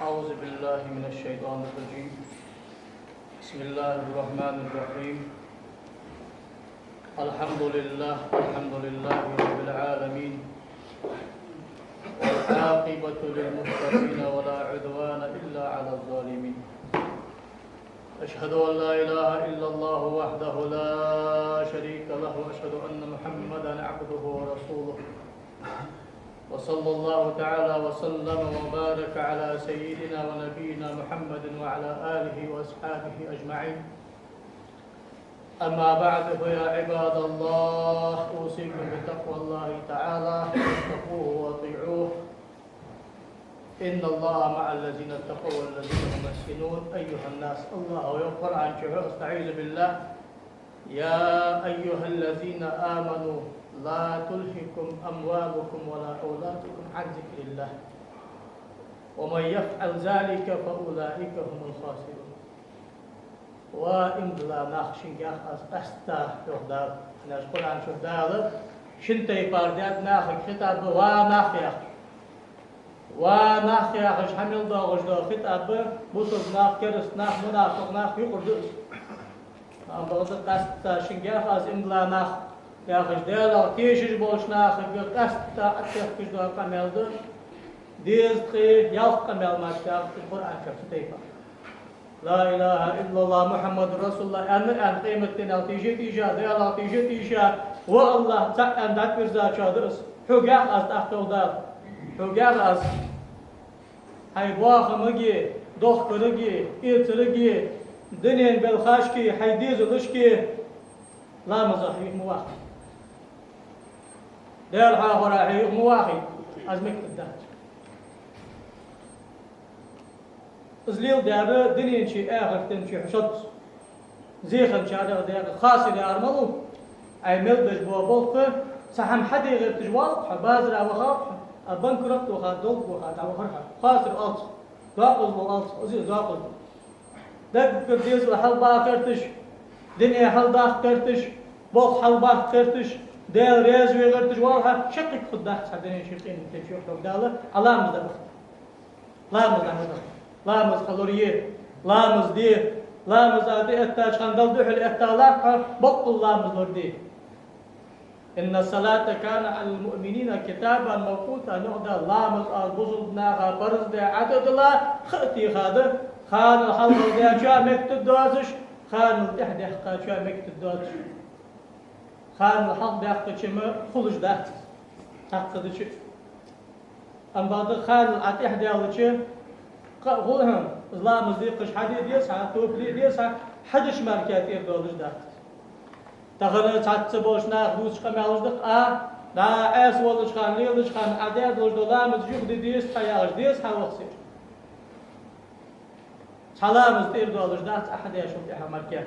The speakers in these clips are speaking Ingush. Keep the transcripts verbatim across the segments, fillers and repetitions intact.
أعوذ بالله من الشيطان الرجيم. بسم الله الرحمن الرحيم. الحمد لله، الحمد لله رب العالمين. والعاقبة للمتقين ولا عدوان إلا على الظالمين. أشهد أن لا إله إلا الله وحده لا شريك له، وأشهد أن محمدا عبده ورسوله. وصلى الله تعالى وسلم وبارك على سيدنا ونبينا محمد وعلى آله وأصحابه أجمعين. أما بعد، فيا عباد الله، أوصيكم بتقوى الله تعالى، واتقوه وأطيعوه. إن الله مع الذين اتقوا والذين هم محسنون. أيها الناس, АллахӀа йоах Къуръан чу: أستعيذ بالله. يا أيها الذين آمنوا لا تلهكم أموالكم ولا أولادكم عن ذكر الله ومن يفعل ذلك فأولئك هم الخاسرون. Ва иман дилла нах, шунгахь аз къаьстта, йоах Дала. ХӀана аьлча Къуръан чу Дала шин тайпара даьд нахага хитӀаб: ва нах, яхаш. Ва нах яхаш хьа мел доагӀаш дола хитӀаб бусалба нах, кераста нах, мунафикъ нах юкъара да из. Амма бакъда къаьстта шунгахь аз иман дилла нах яхаш, Далах тешаш болча нахага къаьстта Ӏотехкаш дола къамаьл да дезткъеи ялх къамаьл мара даьгӀа Къуръан чу цу тайпара. لا إله إلا الله محمد رسول الله аьнна, аьнна, къематдийнах тийша, тийша, Далах тийша, тийша, ва АллахӀ цаӀ аьнна дӀатӀавирзачоа да из. Хьогахь аз, тӀаккха йоах Дала. Хьогахь аз. Хьай бахамага, дохкарага, эцарага, дунен белхашка, хьай дезалашка ламаза хьо юха ма вахийта. Даьла хьоахавара хьо юха ма вахийта. Аз мегаш дац. Из леладаьр дунен чуи ахартен чуи хьо шозза. Зе хинначарех декъа хасир яр малув? Ӏа мел беш бола болх, цхьа хӀама хьаде гӀерташ валахь хьо, базара вахалахь хьо, а банкрот ваха, долг ваха дӀавахар хьо. Хасир оал цох, докъазло оал цох, из а докъазло. Даггара дезал хьалбаха гӀерташ, дуне хьалдаккха гӀерташ, болх хьалбаккха гӀерташ, Даьла раьза ве гӀерташ валахь, шаккхе хургдац хьа дунен чуи къематдийнахьа хьога Дала, Ӏа ламаз дӀабахийта. Ламаз дӀахьажа. Ламаз хьалур е. Ламаз де. Ламаза тӀаэттача хана Далла духьал этталахь хьо, боккъал ламаз лур де. إن الصلاة كان على المؤمنين كتابا موقوتا, йоах Дала, ламаз ала бусалба наха парз даь, ӀотӀадилла, ха а теха да, ханал хьалхагӀа даьчоа мегаде доацаш, ханал тӀехьа даьккхачоа мегаде доацаш. Ханал хьалха даьккхача ма хулаш дац из, цхьаккха дича. Амма бакъда ханал Ӏа тӀехьа даьлча, кхы а хул хьона, из ламаз декхаш хьаде деза хьа, тоба де деза хьа, хьадича мара тӀера доалаш дац из. Тахан цхьацца болча наха дувцаш къамаьлаш да-кх, а, дӀа Ӏеса волча хана, лелача хана Ӏа даь долаш дола ламаз юха де деза хьа яхаш, деза хьа вахсир. Цхьа ламаз тӀера доалаш дац Ӏа хьадеш хул тӀехьа мара.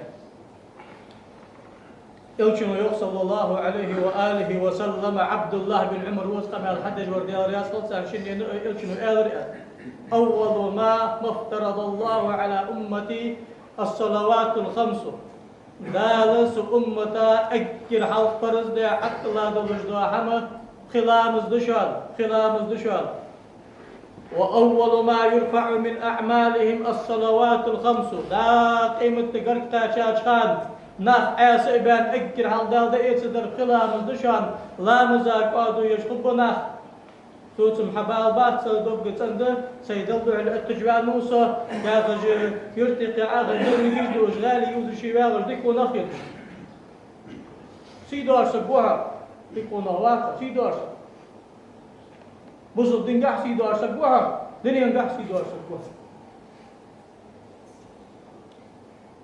Элчано йоах, صلى الله عليه وآله وسلم, Ӏабдуллахь бин Ӏумар ва из къамаьл хьадеш вар, Даьла раьза хилва царна, шиннена а Элчано аьлар: أول ما، ما افترض الله على أمتي الصلوات الخمس. Дала са уммата эггара хьалха парз даь, Ӏоттала долаш дола хӀама пхи ламаз да шоана, пхи ламаз да шоана. وأول ما يرفع من أعمالهم الصلوات الخمس. ДӀа къематди гарга кхаьчача хана нах Ӏеса а баьнна, эггара хьалха Дала дӀаэцаргдар пхи ламаз да шоана, ламаза кӀоадо еш хургба нах. Цо цу-м хьабалабац, цӀена дог а цӀена да, сай Далла духьал отташ ваьннав со, яхаш, юрта кхы Ӏахар деррига а дуаш, гӀаьле ювзаш вагӀаш дика къонах хилча. Сий доаржа саг ва хьо, дика къонах вац хьо, сий доаржа саг. Бусалба дингахь сий доаржа саг ва хьо, дуненгахь сий доаржа саг ва хьо.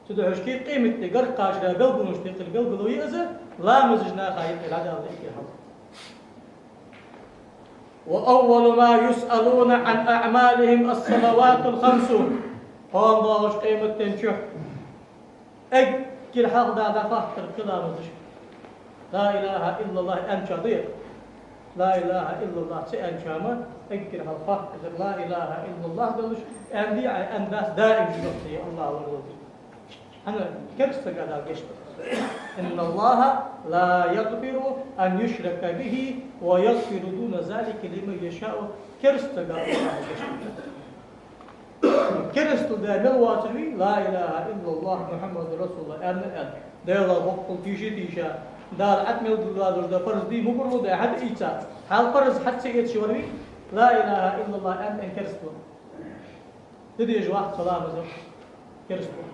Цудухьа шки къематди гарга кхачара белгалонаш тӀехьа белгало я из, ламазаш наха юкъе дӀадала дика хьал. وأول ما يسألون عن أعمالهم الصلوات الخمس. Кхоана доагӀача къематден чухь эггара хьалха дӀахаттар пхи ламаз да шоана. لا إله إلا الله аьнначоа да ер. لا إله إلا الله ца аьнначоа ма эггара хьалха хаттар, لا إله إلا الله долаш, аьннадий Ӏа, аьннадац, даим жугтий АллахӀ лорадолда. ХӀана, кераста сага Дала гешт дац. إن الله لا يغفر أن يشرك به ويغفر دون ذلك لمن يشاء. Кераста сага Дала гешт дац. Керастал даь мел воацар вий, ла илахӀа иллаллахӀ Мухьаммадун расулуллахӀ аьнна, аьнна. Даьлах боккъал тийша, тийша. Дала Ӏа тӀа мел дилла долаш да парз ди мугӀар лу да хьа да ийца. Хьал парз хьа ца эцаш вар вий, ла илахӀа иллаллахӀ аьнна, аьнна керастал. Де дезаш вац цо ламазах, керастал.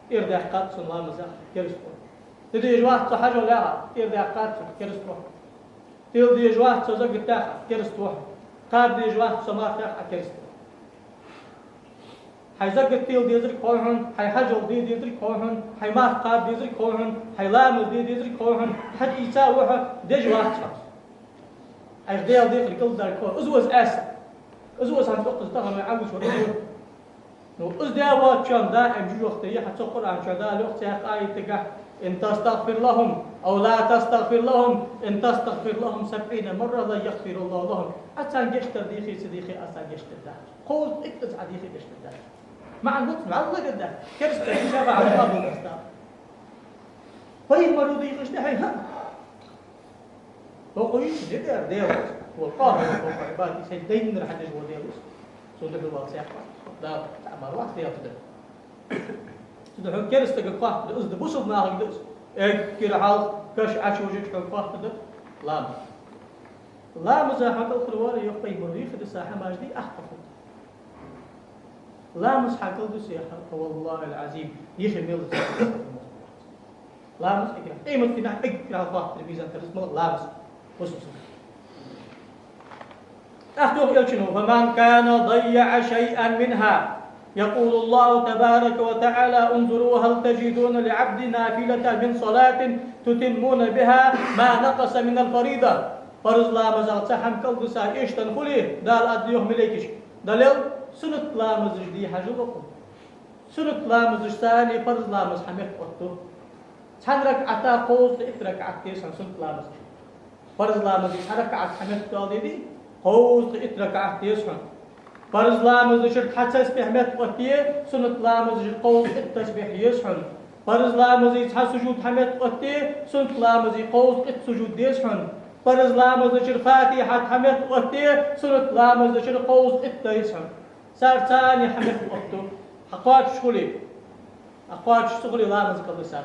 ТӀера даьккхад цунна ламазах, керастал. Де дезаш вац цо хьажол яхар, тӀера даьккхад цунна, керастал. Тела дезаш вац цо закат яхар, керастал. Кхаба дезаш вац цо марха яхар, керастал. Хьай закат тела дезарг хов хьона, хьай хьажол де дезарг хов хьона, хьай марха кхаба дезарг хов хьона, хьай ламаз де дезарг хов хьона, хьа ийца а ва хьо, дезаш вац хьо. Ӏайха Даьла декхар кӀалдарг хов. Из ва из Ӏаьса. Из ва из хӀанз тӀаккха из тахан вай Ӏовижа вар из ва. Ну, из даь воацачоа даим жожагӀате я хьа цу Къуръан чу Дала йоах цхьаькха аятагахь: «إن تستغفر لهم أو لا تستغفر لهم، إن تستغفر لهم سبعين مرة لن يغفر الله لهم». Ӏа царна гешт дар дийхе, ца дийхе, Ӏа царна гешт дергдац. Кховзткъа итт ца дийхе гешт дергдац. МаӀан гуц, валлахӀи, дергдац. Керастал ша ва Ӏа ма бу даста. Пайхамара дийхача тӀехьа, хӀа. ХӀокхо йиш я дер Даьла. والقاهر فوق عباده, сай дайнар хьадеш вола Даьла из. Цо духьал вац яхаш. Да, тамар вац Даьла да. Цу духьал керастага кхоатта да из, да бусалба нахага да из. Эггара хьалха каша Ӏочувожача хьона кхоатта да ламаз. Ламаза хьакъал хурвар йоах пайхамара, йихи даса хӀамаш дий ахпа хӀама. Ламаз хьакъал дус яхар, والله العظيم, йихи мел Ламаз эггара. Къематдийнахь эггара хьалха хоаттар мизан тӀара из мала ламаз. Бусалба саг. ТӀаккха йоах Элчано: «فمن كان ضيع شيئا منها، يقول الله تبارك وتعالى: انظروا هل تجدون لعبدي نافلة من صلاة تتمون بها ما نقص من الفريضة». Парз ламазах цхьа хӀама кӀалдиса эшаш хуле, Дала аргда йоах малейкашка: далел, суннат ламазаш дий хьажал оаха. Суннат ламазашца парз ламаз хьаметтаоттаду. Цхьан ракаӀата кховзткъа итт ракаӀат деза хьона суннат ламаза. Парз ламаза цхьа ракаӀат хьаметтаоал дедий, кховзткъа итт ракаӀат деза хьона. Парз ламаза чура цхьа тасбихь меттаоттаде, суннат ламаза чура кховзткъа итт тасбихь еза хьона. Парз ламаза цхьа сужуд хьаметтаоттаде, суннат ламаза кховзткъа итт сужуд деза хьона. Парз ламаза чура Фатихьат хьаметтаоттаде, суннат ламаза чура кховзткъа итт деза хьона. Цар царна хьаметтаоттаду, хьакхоачаш хуле. Хьакхоачаш ца хуле, ламаз кӀалдисар.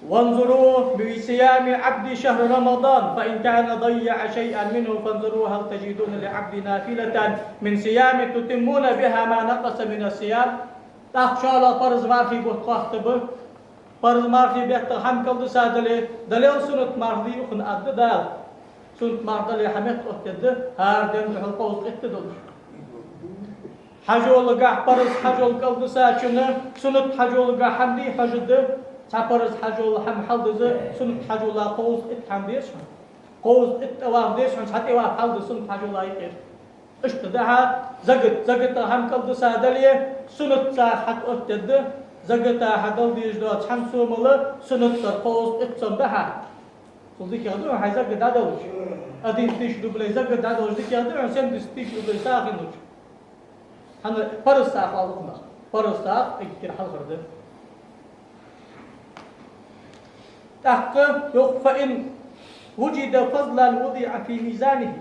«وانظروا في صيام عبدي شهر رمضان، فإن كان ضيع شيئا منه فانظروا هل تجدون لعبدي نافلة من صيام تتمون بها ما نقص من الصيام». ТӀаккха шоллагӀа парз мархий бутт хоаттаргба. Парз мархий беттах хӀама кӀалдиса дале, далел, суннат марха дий укхунна аргда Дала. Суннат марха дале хьаметтаоттадергда, хӀара ден духьал кховзткъа итт долаш. Хьажолгахь парз хьажол кӀалдисачунна суннат хьажолгахь хӀама дий хьожаргда, цхьа парз хьажол хӀама хьалдиза, суннат хьажола кховзткъа итт хӀама деза хьона. Кховзткъа итт тӀаваф деза хьона, цхьа тӀаваф хьалдиза суннат хьажола юкъера. Иштта да хьа закат, закатах хӀама кӀалдиса дале, суннатца хьатӀаоттадергда, заката хьадала дезаш дола цхьан сомала суннатца кховзткъа итт сом да хьа. Цул дикагӀа да хьона хьай закат дӀадалаш. Один тысяч рублей закат дӀадалаш дикагӀа да хьона семьдесят тысяч рублей сагӀа хинначул. ХӀана парз сагӀа оал укхунах. Парз сагӀа эггара хьалхара да. ТӀаккха йоах: «فإن وجد فضلا وضع في ميزانه».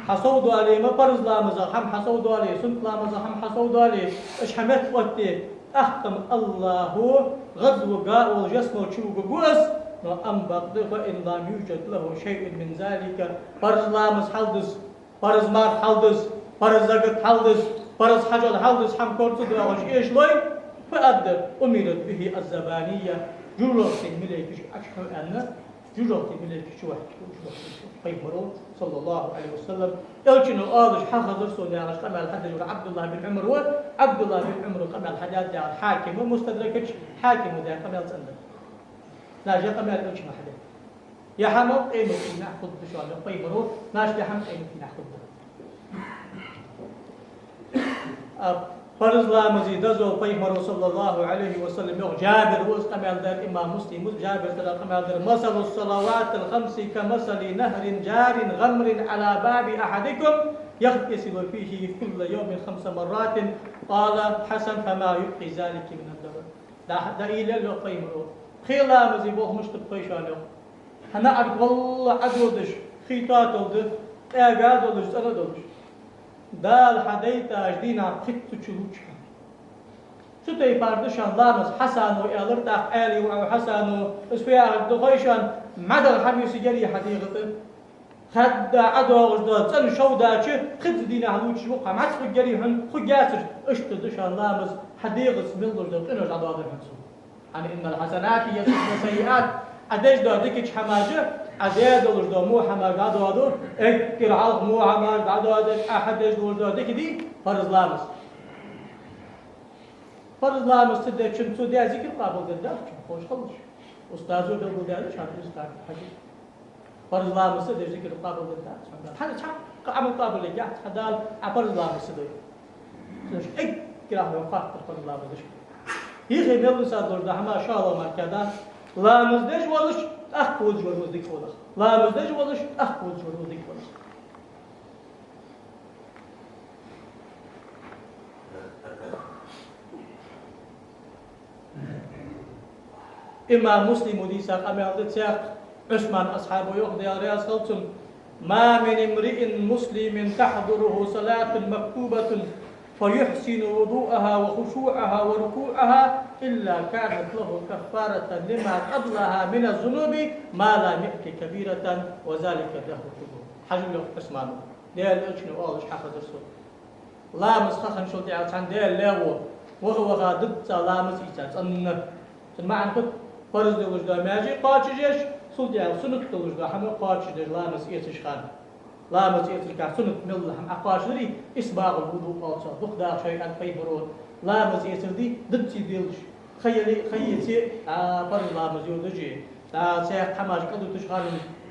Хьасовдоале ма парз ламазах хӀама хьасовдоале, суннат ламазах хӀама хьасовдоале, уж хьаметтаоттаде, тӀаккха-м АллахӀа гӀазота гӀа волча ялсмале чувугаргва из, но амма бакъда: «فإن لم يوجد له شيء من ذلك». Парз ламаз хьалдиз, парз марха хьалдиз, парз закат хьалдиз, парз хьажол хьалдиз хӀама кора ца доагӀаш эшалой, фу аргда: «أمرت به الزبانية». ЖожагӀатен малейкашка Ӏочухьу аьнна, жожагӀатен малейкаш чувахьийт жожагӀатен пайхамара, саллаллахӀу Ӏалайхи ва саллам. Элчано оалаш хьахазар сона яхаш къамаьл хьадеш вар ӀабдуллахӀ бин Ӏумар ва, ӀабдуллахӀ бин Ӏумара къамаьл хьадаьд яхар Хьакима Мустадракача, Хьакима даь къамаьл цӀенда. Наш я къамаьл Элчано хьадаьд. Ер хӀама къематдийнахь хургда шоана, пайхамара, наш ер хӀама къематдийнахь хургда. А, парз ламаза дозал пайхамара, саллаллахӀу Ӏалайхи ва саллам, йоах, Джабира ва из къамаьл даьр, имам Муслима ва из, Джабира тара къамаьл даьр: «مثل الصلوات الخمس كمثل نهر جار غمر على باب أحدكم يغتسل فيه كل يوم خمس مرات». قال الحسن: «فما يبقي ذلك من الدبر». Да, да, илел йоах пайхамара. Пхе ламаза болх мишта ба хой шоана йоах. ХӀана аьлча валлахӀ Ӏододаш, хий тоатал да, къаьга долаш, цӀена долаш. Дала хьадайтача дийнахьа пхийтта чу лувча хьо. Цу тайпара да шоана ламаз. Хьасано аьлар, тӀаккха аьле ва Хьасано, из фу яхар да хой шоана, мӀаьдал хӀама юсаргьярий хьа дегӀа тӀа? Хадда ӀодоагӀаш дола цӀена шов даьча, пхезза дийнахьа лувчаш ва-кх хьо, мӀаьдал хургьярий хьона, хургьяцар. Иштта да шоана ламаз, хьа дегӀаца мел долаш дола къинош дӀадоаду хьона цо. ХӀана, «إن الحسنات يذهبن السيئات», Ӏа деш дола дикача хӀамаш, Ӏа даь долаш дола во хӀамаш дӀадоаду, эггара хьалха во хӀамаш дӀадоадеш, Ӏа хьадеш долаш дола дика дий, парз ламаз. Парз ламаз ца дечоа цо даь зикар къоабалдергдац, ховш хилда шоана. Устазо белгалдаьд шоана, устаз хьажа. Парз ламаз ца деш зикар къоабалдергдац хьона Дала. ХӀана, цхьаккха Ӏамал къоабалъергьяц хьа Дала, Ӏа парз ламаз ца дой. Цудухьа эггара хьона хаттар парз ламаз да шоана. Юхе мел дусаргдолаш да хӀама, шоллагӀа мара кхы да: ламаз деш волаш, тӀаккха вузаш вар ва из дика хиларах. Ламаз деш волаш, тӀаккха вузаш вар ва из дика хиларах. Имам Муслима дийца къамаьл да цхьаькха, Ӏусман асхьабо йоах, Даьла раьза хилва цунна: «ما من امرئ مسلم تحضره صلاة مكتوبة فيحسن وضوءها وخشوعها وركوعها إلا كانت له كفارة لما قبلها من الذنوب ما لم يأت كبيرة وذلك الدهر كله». Хьажал, йоах Ӏусмано, Даьла Элчано оалаш хьахезар сона. Ламаз ха хинначул тӀехьагӀа цхьан Даьла лайво, ваха-ваха дизза ламаз ийца цӀенна. Цун маӀан фуд? Парз долаш дола маьже кхоачашъеш, цул тӀехьагӀа суннат долаш дола хӀама кхоачашдеш ламаз эцаш хана. Ламаз эцаргахьа суннат мел дола хӀама Ӏокхоачашдари, إسباغ الوضوء оал цох, дукха даха шоай аьнна пайхамаро. Ламаз эцар дий, дизза делаш. Ха яле а, ха еце а, парз ламаз йодаш. ТӀаккха цхьаькха хӀамаш кӀалдуташ хана,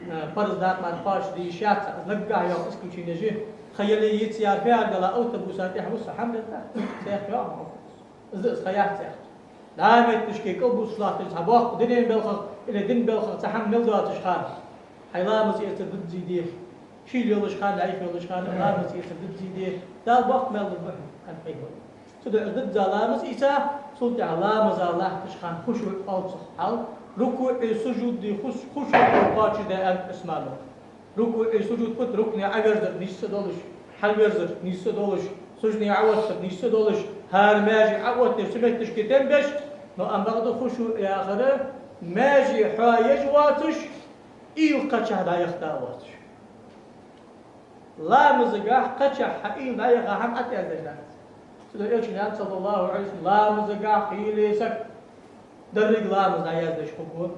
э, парз дакъа мара кхоачашде йиш яц, из наггахьа йоагӀа исключенеш я. Ха яле а, еце а яр фу яр, Даьла, автобуса тӀехьа ва со, хӀама мел дац. Цхьаькха йоагӀа автобус. Из да из ха яц цхьаькха. ДӀа метташка кӀалбувцаш латташ цхьа боккха дунен балхах или дин балхах цхьа хӀама мел доацаш хана. Хьай ламаз эцар дизза де. Шийла йолаш хана, Ӏайха йолаш хана ламаз эцар дизза де. Дала боккха маьл лургба хьона, аьннад пайхамаро. Цудухьа дизза ламаз ийца, цул тӀехьагӀа ламаза латташ хана хушуӀ оал цох, хьал, рукуӀи сужуди хус-, хушуӀо кхоачашде, аьннад Ӏусмано. РукуӀи сужуд фуд? РукуӀе Ӏоверзар нийсса долаш, хьалверзар нийсса долаш, сужуде Ӏооттар нийсса долаш, хӀара маьже Ӏооттадеш, цу метташка тем беш, но ам бакъда хушуӀ яхар, маьже хьоаеш воацаш, уйла кхычахьа дӀаяхийта воацаш. Ламазагахьа кхычахьа хьа уйла дӀаяха хӀама тӀаяздаь дац. Цудухьа Элчано аьннад, صلى الله عليه وسلم: ламазагахьа хийла саг деррига ламаз дӀаяздеш хургва,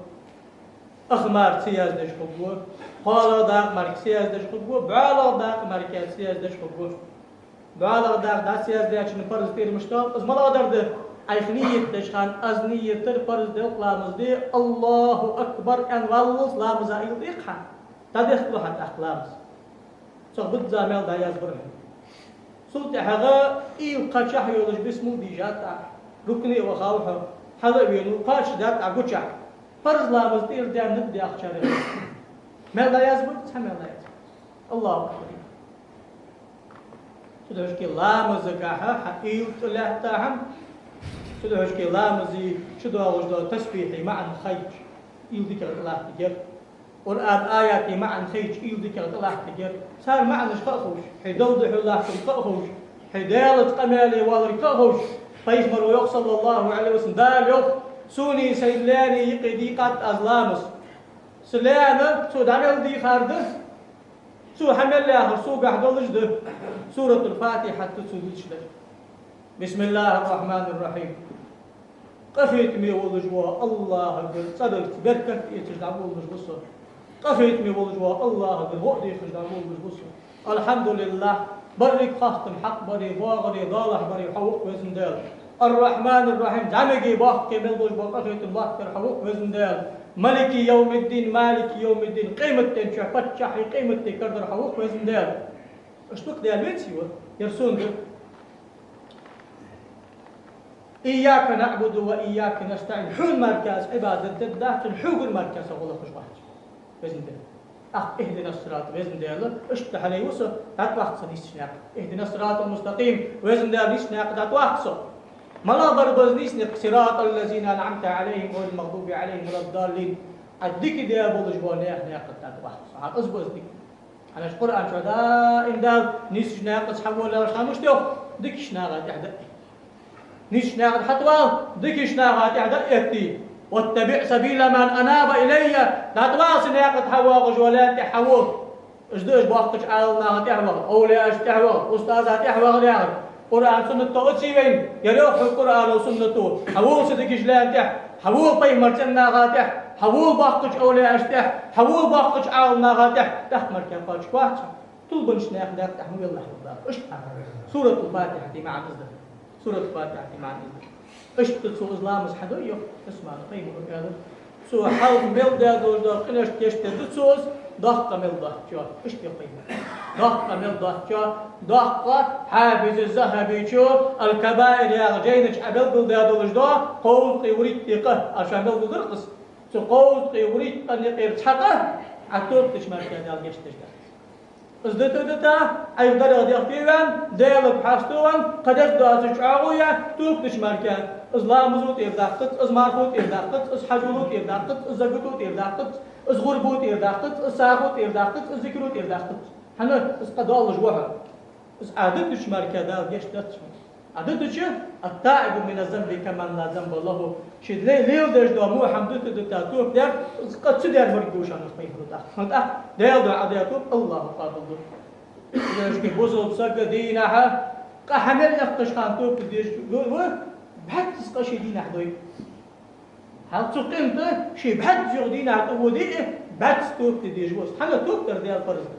ах мара ца яздеш хургва, кхоалагӀа дакъа мара ца яздеш хургва, бӀоалагӀа дакъа мара ца яздеш хургва. БӀоалагӀа дакъа дӀа ца яздаьчун парз тӀера мишта да, из малагӀа дар да? Ӏайха нийят деш хана, аз нийят дир парз делкъа ламаз де, الله أكبر аьнна валлалца ламаза уйла дӀаяккха хьа, дӀадехкалу хьа тӀаккха ламаз. Цох бизза маьл дӀаязбар хьона. Цул тӀехьагӀа уйла кхычахьа йолаш бисмал дийшад Ӏа. РукуӀе вахав хьо, хьала а венав, кхоачашдаьд Ӏа гучахь. Парз ламаз тӀера даьннад яхачарех. Маьл дӀаязбар? Цхьа маьл дӀаязбар. الله أكبر. Цудухьа ламазагахьа хьа уйла тӀа лаьтта хӀама, цудухьа ламаза чу доагӀаш дола тасбихьий маӀан хайча, уйла дикагӀа тӀа латтаргьяр. Къуръан аятий маӀан хайча, уйла дикагӀа тӀа латтаргьяр. Цар маӀанаш ха а ховш, хье Далла духьал латтар ха а ховш, хье Даьлаца къамаьле валар ха а ховш, пайхамаро йоах, صلى الله عليه وسلم, Дала йоах: «Сона, сай лаьна юкъе дийкъад аз ламаз. Са лаьна, цо дӀа мел дийхар да, цо хьа мел яхар согахьа долаш да. Суратуль-Фатихьат да цо дувцаш дар. بسم الله الرحمن الرحيم. Къахетаме волаш вола АллахӀагара цӀерагӀца беркат эцаш дӀаволалуш ва со. Къахетаме волаш вола АллахӀагара гӀо а дехаш дӀаволалуш ва со. الحمد لله, берригача хоастама хьакъ баре, боагӀаре, доалахьа баре хьо ва-кх, Веза Даьла. الرحمن الرحيم, зӀамига боккха мел долаш бола къахетам лоаттадар хьо ва-кх, Веза Даьла. ملك يوم الدين, مالك يوم الدين, къематдийнахьа паччахьи къематди карадар хьо ва-кх, Веза Даьла». Иштта ва-кх Даьла веций ва, ер сона да. إياك نعبد وإياك نستعين. Хьона мара аз Ӏибадат дергдац, хьогара мара со гӀо лохаш вац, Веза Даьла. ТӀаккха اهدنا الصراط, Веза Даьла, иштта хьалъайла со, дӀатӀаваккха со нийсача наькъа. اهدنا الصراط المستقيم, Веза Даьла, нийса наькъа дӀатӀаваккха со. МалагӀа бар ба из нийса никъ? صراط الذين أنعمت عليهم غير المغضوب عليهم ولا الضالين. Ӏа дика даь болаш бола наьха наькъа дӀатӀаваккха со. ХӀа, из ба из дика. ХӀана аьлча Къуръан чу даим Дала нийсача наькъаца хьавола аьлча, хӀама мишта йоах? Дикача наха тӀехьа дӀаэтте. Нийсача наькъа тӀа хьатӀавала, дикача наха тӀехьа дӀаэтте. «واتبع سبيل من أناب إلي». ДӀатӀавала са наькъа тӀа хьавоагӀаш волча тӀехьа хьавола. Уж да уж боккхача Ӏаламнаха тӀехьа вахар, овлияашта тӀехьа вахар, устазашта тӀехьа вахар яхар. Къуръан суннат тӀа оций вайна, яр йоах хьога Къуръано суннато. Хьавола са дикача наькъа тӀехьа, хьавола пайхамара цӀен наха тӀехьа, хьавола боккхача овлияашта тӀехьа, хьавола боккхача Ӏаламнаха тӀехьа, тӀаккха мара кхоачаш вац хьо. Тулбанча наьха наькъа тӀехьа ма велахь, йоах Дала. Иштта. Суратул-Фатихьа тӀа маӀан из да. Суратул-Фатихьа тӀа маӀан из да. Иштта цо из ламаз хьадой, йоах Ӏусмана, пайхамара аьлар. Цо хьалха мел даь долаш дола къинош гешт дергда цо из, доккха мел доацачоа. Иштта йоах пайхамара. Доккха мел доацачоа, доккха, Хьафиз аз-Захьабечо «Аль-Кабаир» яхача жайна чу Ӏа белгалдаь долаш дола кховзткъеи вурийтта къа, Ӏа шоана белгалдир-кх из. Цу кховзткъеи вурийтта къа юкъера цхьа къа Ӏа тоба дича мара Дала гешт дергда цунна. Из дита-дита, Ӏайха дарах дехке ваьнна, Даьлага хьаставаьнна, кхы деш доацаш чӀоагӀо яь, тоба дича мара, из ламазо тӀера даккхац, из мархо тӀера даккхац, из хьажоло тӀера даккхац, из закато тӀера даккхац, из гӀурбо тӀера даккхац, из сагӀо тӀера даккхац, из зикро тӀера даккхац. ХӀана, из къа долаш ва хьо. Из Ӏа дитача мара Дала гешт дац хьона. Ӏа дитача, «التائب من الذنب كمن لا ذنب له». Ше ле-, леладеш дола во хӀама дита-дита тоба дер, из къа ца дер мара гуш хьона пайхамара тӀаккха. ХӀана тӀаккха? Даьла духьа даь тоба АллахӀа къоабалду. Дешки бусалба сага дийнахьа, къа хьа мел эккхача хана тоба деш ва, ва, бӀаьзза къа ший дийнахьа дой. Хьал цу къинтӀа ший бӀаьзза юха дийнахьа тӀа воде, бӀаьзза тоба де дезаш ва из. ХӀана, тоба дар Даьла парз да.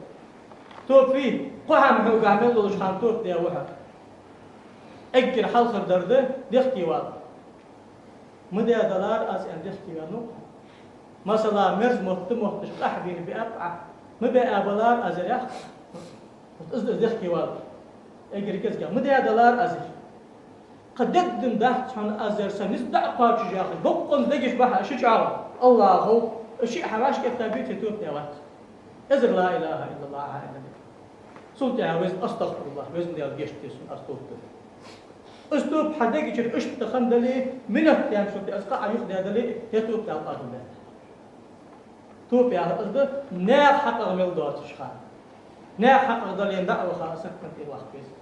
Тоба фу я? Кхо хӀама хьога мел долча хана тоба даь ва хьо. Эггара хьалхардар да дехке вала. Ма даь далара аз аьнна дехке ваьннав хьо. Масала, мерза мотт мотташ къахьбийна биаб Ӏа. Ма биа балара аз яр яхаш. Вот из да из дехке вала. Эггара кӀезига. Ма даь далара аз яр. Кхы дегдам дац хьона аз яр, са низ дӀа а кхоачаш яхаш, бокъонца дегаш ба хьа ши чӀоагӀа. АллахӀа хов, шиъ хьа вӀашкаэтта беце тоба даь вац. Эзар ла илахӀа иллаллахӀ хьаийна. Цул тӀехьагӀа веза, астагӀфируллахӀ, Везан Даьла, гешт де сона, аз тоба ду. Из тоба хьа дега чура иштта хинна дале, минат даьнначул тӀехьа из къа Ӏа юхадаь дале, ер тоба Дала къоабалдаьд. Тоба яхар из да, наьха хьакъах мел доацаш хана. Наьха хьакъах дале, дӀа а ваха, саг хинна тӀера ваккха веза.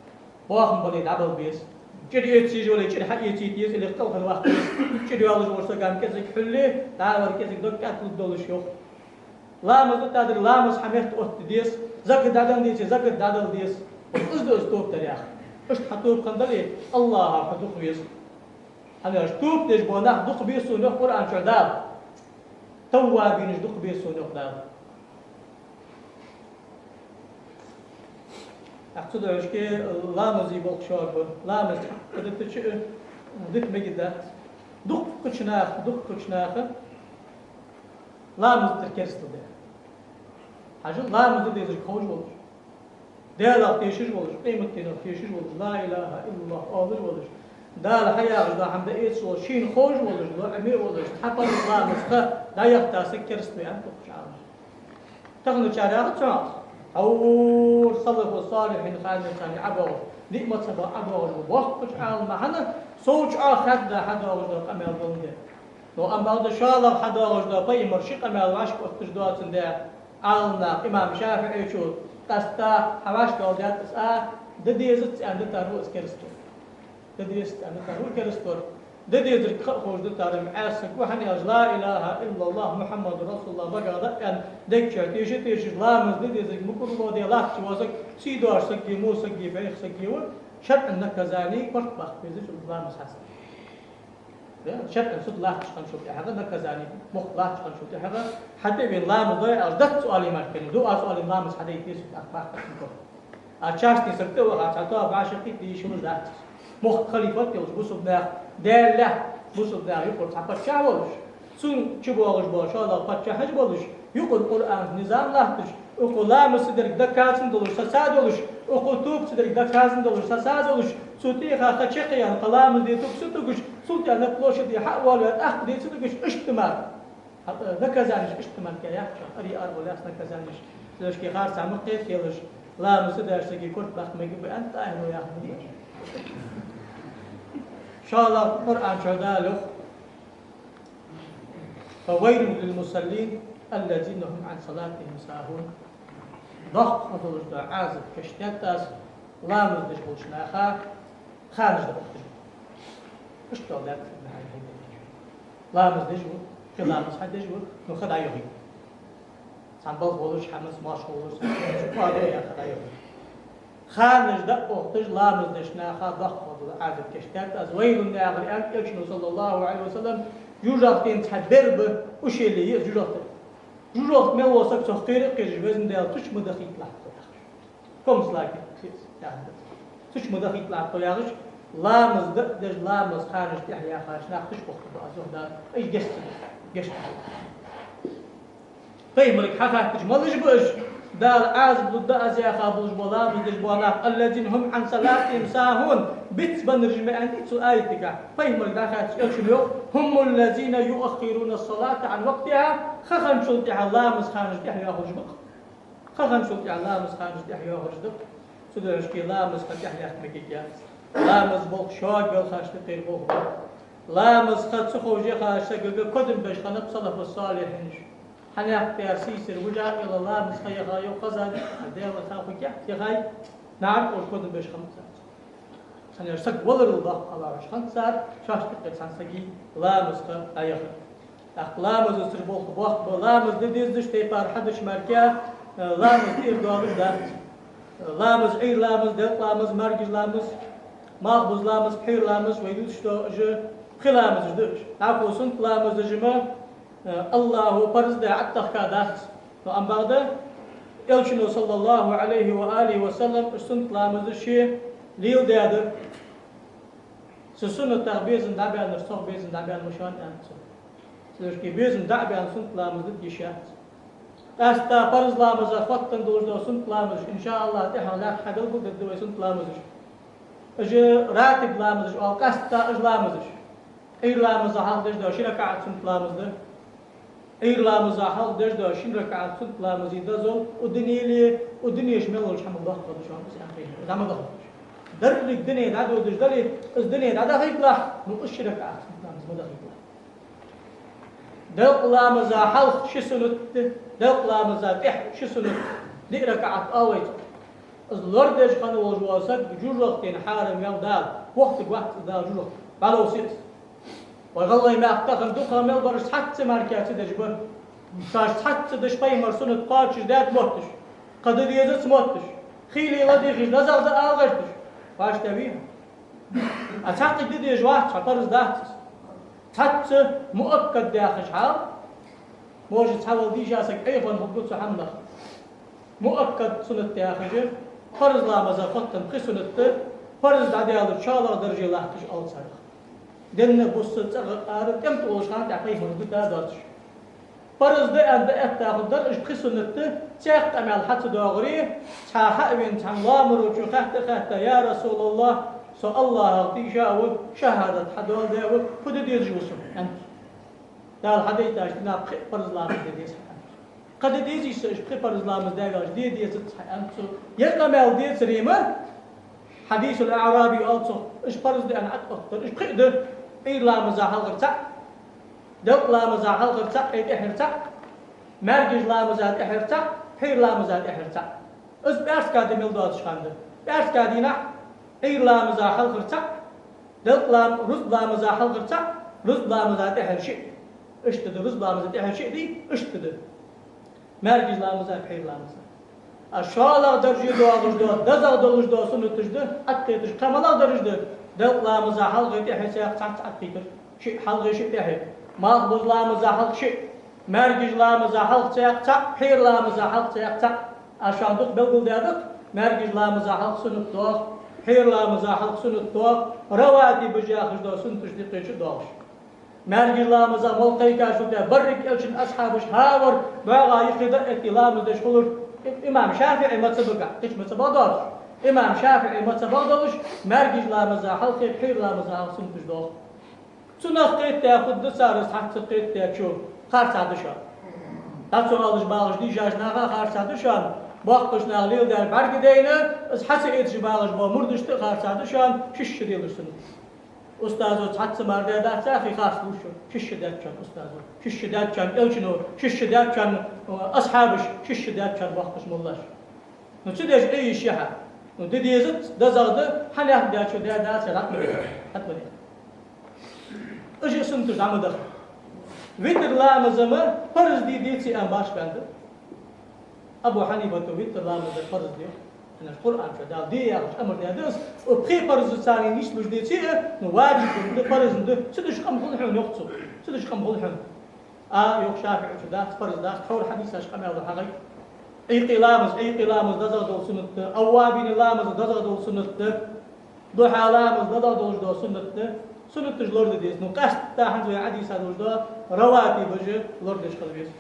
Бахам бале, дӀабала беза. ЧӀир эца езаш вале, чӀир хьаэцийта еза, или кӀалхара ваккха веза. ЧӀир йоаллаш волча сага кӀезига хьулле, дӀавар кӀезига дог кӀаьда лургдолаш, йоах. Ламаз дитадар ламаз хьа метта оттаде деза, закат дӀадала деце, закат дӀадала деза. Вот из да из тоба дар яхар. Иштта хьа тоба хинна дале, АллахӀа хьо дукха веза. ХӀана аьлча тоба деш бола нах дукха беза сона, йоах Къуръан чу Дала. Таввабинаш дукха беза сона, йоах Дала. ТӀаккха цудухьа ламаза болх шоаргба. Ламаз хьакъ дитача, дита мегаргдац. Дуккхача наха, дуккхача наха ламаз дитар керастал да. Хьажал, ламаз де дезарг ховш волаш, Даьлах тешаш волаш, къематдийнах тешаш волаш, ла илахӀа иллаллахӀ оалаш волаш, Дала хьаяхаш дола хӀама дӀаэцаш волаш, шийна ховш волаш, лоӀаме а волаш, цхьа парз ламаз ха дӀаяхийта саг кераста ва аьнна, дуккхача Ӏаламнаха. Тахначар яхац хьона, хьавар салафу салихӀин ханнарца ӀабоагӀаш, диъ мазхӀабах ӀабоагӀаш ба боккхача Ӏаламнаха, хӀана, сов чӀоагӀа хадда хьадоагӀаш дола къамаьл боландаь. Но амма бакъда шоллагӀа хьадоагӀаш дола пайхамара ши къамаьл вӀашка отташ доацандаь, Ӏаламнаха, имам ШафиӀийчо, къаьстта хьа вӀашка доаладаьд из, а, де дезац аьнна дитар ва из керастал. Де дезац аьнна дитар ва керастал. Де дезарг ха а ховш дитар-м Ӏаьса саг ва, хӀана аьлча ла илахӀа иллаллахӀ МухӀаммадур расулуллахӀ багах да аьнна, дег чу теша-тешаш ламаз де дезарг мукӀарло де латташ вола саг, сий доацаш саг а, во саг а, бӀеха саг а ва, шарӀан наказани корта баккха безача ламаз хьаста. Да, шарӀан суд латташ хинначул тӀехьагӀа, наказани мохк латташ хинначул тӀехьагӀа, хьатӀавена ламаз дой аьлча, дац оалий мара кхы, дуа ца оалий ламаз хьадайта деза, тӀаккха баккха хинна корта. А частный саг тӀа ваха, цхьа тоаба вӀашагӀкхийтта дийша хилар дац. Мохк халифат йолаш, бусалба наьха, Даьла лаьтта бусалба наьха юкъара цхьа паччахь волаш, цун чу боагӀаш бола шоллагӀа паччахьаш болаш, юкъара Къуръана низам латташ, укхо ламаз ца дерг доказано долаш, сацадолаш, укхо тоба ца дерг доказано долаш, сацадолаш, цу тӀехьа ха чакхъяьнна, кхы ламаз де тугаш ца тугаш, цул тӀехьа на площаде хьа а воалаваь, тӀаккха де ца тугаш, иштта мара. Хьа, наказанеш иштта мара кхы яхача, ари ар валяс наказанеш. Цудухьа харцахьа ма кхеталаш, ламаз ца деш сага корта баккха мегаргба аьнна, ТӀахӀиро яхар ма дий. ШоллагӀа Къуръан чу Дала йоах: «فويل للمصلين الذين هم عن صلاتهم ساهون». Доккха долаш да Ӏазап кийчдаьд аз ламаз деш болча наха ханаш дӀаухаш. Иштта дӀа хьайна хьайна. Ламаз деш ва, кхы ламаз хьадеш ва, ну ха дӀайохий. Цхьан балха волаш, хӀамаца, мошха волаш, цхьан чу кхоадо яха дӀайохий. Ханаш дӀаухаш ламаз деча наха доккха дола Ӏазап кийчдаьд аз. Вайлун, яхар аьннад Элчано, саллаллахӀу Ӏалайхи ва саллам, жожагӀатен цхьа бер ба, ущелье я из жожагӀатен. ЖожагӀате мел вола саг цох кхера а кхераш, Везан Даьла, цу чу ма дахийталахь тхо, яхаш. Комцлагер, яхаш. Цу чу ма дахийталахь тхо, яхаш, ламаз деш, ламаз ханаш тӀехьа яхаш нах цу чу бохкаш ба аз, йоах Дала. Ай, гешт ца да, гешт ца да. Пайхамарга хьахаттача, малаш ба уж, Дала Ӏазап лургда аз яха болаш бола ламаз деш бола нах, الذين هم عن صلاتهم ساهون, бицбеннараш ма аьннадий цу аятагахь. Пайхамарга дӀахаьттача, Элчано йоах: هم الذين يؤخرون الصلاة عن وقتها, ха хинначул тӀехьа ламаз ханаш тӀехьа йоахараш ба-кх. Ха хинначул тӀехьа ламаз ханаш тӀехьа йоахараш да-кх. Цудухьа ламаз ха тӀехьа яккха мегаш яц. Ламаз болх шога белхаш да, кхера болх ба. Ламаз ха ца ховш яхача сагага кодам беш хиннаб салафу-салихьинаш. Хьанехк тӀера сийсара вижа а йола ламаз ха яха йоах хезад, Даьла ха хургья яхай, наӀарга оаш кодам беш хиннаб царца. Цхьанне саг валарал доккха хьалараш хиннад цар, шоашта юкъе цхьан сага ламаз ха дӀаяхар. ТӀаккха ламазаца болх боккха ба, ламаз де дезаш тайпара хьадеш мара, э, ламаз тӀера доагӀаш дац. Ламаз, Ӏуйра ламаз, делкъа ламаз, маьркӀажа ламаз, малхбуза ламаз, пхьера ламаз, вай дувцаш дола уж пхи ламазаш да уж. ДӀахо суннат ламазаш ма, э, АллахӀа парз даь Ӏаттахка дац. Но ам бакъда, Элчано, саллаллахӀу Ӏалайхи ва алихи ва саллам, уж суннат ламазаш ше леладаьд. Са суннатах безам дӀабаьннар, сох безам дӀабаьнна ма шоана, аьннад цо. Цудухьа безам дӀа а баьнна, суннат ламаз де йиш яц. Къаьстта парз ламаза хоттаденна долаш дола суннат ламазаш, иншааллахӀ, тӀехьагӀа лаьрххӀа белгалдергда вай суннат ламазаш. Уж ратиб ламазаш оал къаьстта уж ламазаш. Ӏуйра ламаза хьалха деш дола ши ракаӀат суннат ламаз да. Ӏуйра ламаза хьалха деш дола шин ракаӀат суннат ламаза дозал, укх дунен, укх дунен чу мел долча хӀамах доккхагӀа да шоана из, аьннад. Из ма даха. Деррига дуне дӀадодаш дале, из дуне дӀадахийталахь, ну, из ши ракаӀат суннат ламаз ма дахийталахь. Делкъа ламаза хьалха ши суннат да, делкъа ламаза тӀехьа ши суннат, диъ ракаӀат оал вай цох. Из лорадеш хинна волаш вола саг жожагӀатен хьарам венна Дала, вохийтаргвац из Дала жожагӀатах, бӀаловсий из. Вай гӀалгӀай мехка тахан дукхагӀа мел бараш цхьацца мара ца деш ба. Шоаш цхьацца деш, пайхамара суннат кхоачашдаьд мотташ, кхы де дезац мотташ, хийла ладийгӀаш, дезагӀа да ала гӀерташ. Ваш тӀа вий? А цхьаккха де дезаш вац, хьа парз дац из. Цхьацца муаккад яхаш хьал, може, цхьавола дийша саг Ӏехавенна хургва цу хӀаманах. Муаккад суннат яхаш, парз ламаза хоттаденна пхи суннат да, парз дӀадаьлча шоллагӀа дарже латташ оал царех. Денна, бусса, цӀагӀа, ара, тӀем тӀа волаш хана тӀехьа пайхамара бита доацаш. Парз да аьнна дӀаэтта хургдар уж пхи суннат, цох къамаьл хьа ца доагӀаре, цхьа хьа а вена, цхьан лоамарочо хаьтта-хаьтта: «Я РасулаллахӀ, со АллахӀах тийша а ва, шахӀадат хьадоаладаь а ва, фу де дезаш ва со?» — аьннад. Дала хьадайтача дийнахьа пхи парз ламаз де деза хьа, аьннад. Кхы де дезий со уж пхи парз ламаз даь ваьлча, де дезац хьа, аьннад цо. Ер къамаьл децаре ма, хьадисул аӀраби оал цох, уж парз да аьнна ӀотӀаоттар, уж пхи а да: Ӏуйра ламаза хьалхара цаӀ, делкъа ламаза хьалхара цаӀ, э, тӀехьара цаӀ, маьркӀажа ламаза тӀехьара цаӀ, пхьера ламаза тӀехьара цаӀ. Из пӀаьраска ди мел доацаш хана да. ПӀаьраска дийнахьа Ӏуйра ламаза хьалхара цаӀ, делкъа лам-, рузба ламаза хьалхара цаӀ, рузба ламаза тӀехьара шиъ. Иштта да, рузба ламаза тӀехьара шиъ дий, иштта да. МаьркӀажа ламаза, пхьера ламаза. А шоллагӀа дарже доагӀаш дола, дезагӀа долаш дола суннаташ да, ӀотӀакхеташ кхы малагӀа дарж да: делкъа ламаза хьалхеи тӀехьеи цхьацца ӀотӀакхийтар, шиъ хьалхеи шиъ тӀехьеи. Малхбуза ламаза хьалха шиъ, маьркӀажа ламаза хьалха цхьаькха цаӀ, пхьера ламаза хьалха цхьаькха цаӀ. Аз шоана дукха белгалдаьд-кх, маьркӀажа ламаза хьалха суннат доагӀа, пхьера ламаза хьалха суннат доагӀа, раватибаш яхаш дола суннаташ диккхеча доагӀаш. МаьркӀажа ламаза мел кхайкачул тӀехьа берригаш Элчан асхьабаш хӀавар, боагӀа юххе дӀа а этте ламаз деш хулар. И-, имам ШафиӀий мазхӀабагахь, кхыча мазхӀабагахь доацаш, имам ШафиӀий мазхӀабагахь долаш, маьркӀажа ламаза хьалхеи пхьера ламаза хьалхеи суннаташ доагӀа. Цунах кхетадаь хургда цар из хьацца кхетадаьчо, харцахьа да шоана. ДӀа ца оалаш багӀаш дийшача наха харцахьа да шоана, боккхийча наха леладаьр бӀаргадайна, из хьа ца эцаш багӀаш бола мурдашта а харцахьа да шоана, шишша делаш суннат. Устазо цхьацца мара даь дац яхе, харц лувш, шишша даьд шоана устазо, шишша даьд шоана Элчано, шишша даьд шоана, э, асхьабаша, шишша даьд шоана боккхийча моллаша. Ну, цу деш Ӏе йиш я хьа. Ну, де дезац, дезагӀа да, хьанех дечо де дац, хьатма де. Хьатма де. Уж а суннаташ дӀа ма даха. Витр ламаз ма парз дий, деций аьнна башха бен да. Абу Хьанифата витр ламаз дар парз да йоах. Хьанаш Къуръан чу Дала де яхаш амар даьд из, укх пхе парзаца нислуш деций а, ну, ваджиб да, парз да, цу деш къам хул хьона йоах цо. Цу деш къам хул хьона. А, йоах, ШафиӀийчо дац, парз дац, тхьовра хьадисаш къамаьл да хьагӀай. Ӏуйкъе ламаз, Ӏуйкъе ламаз дезагӀа дола суннат да, аввабий ламаз дезагӀа дола суннат да, духьа ламаз дезагӀа долаш дола суннат да, суннаташ лораде деза. Ну, къаьстта хӀанз вай Ӏодийша долаш дола раватибаш лорадеш хила веза.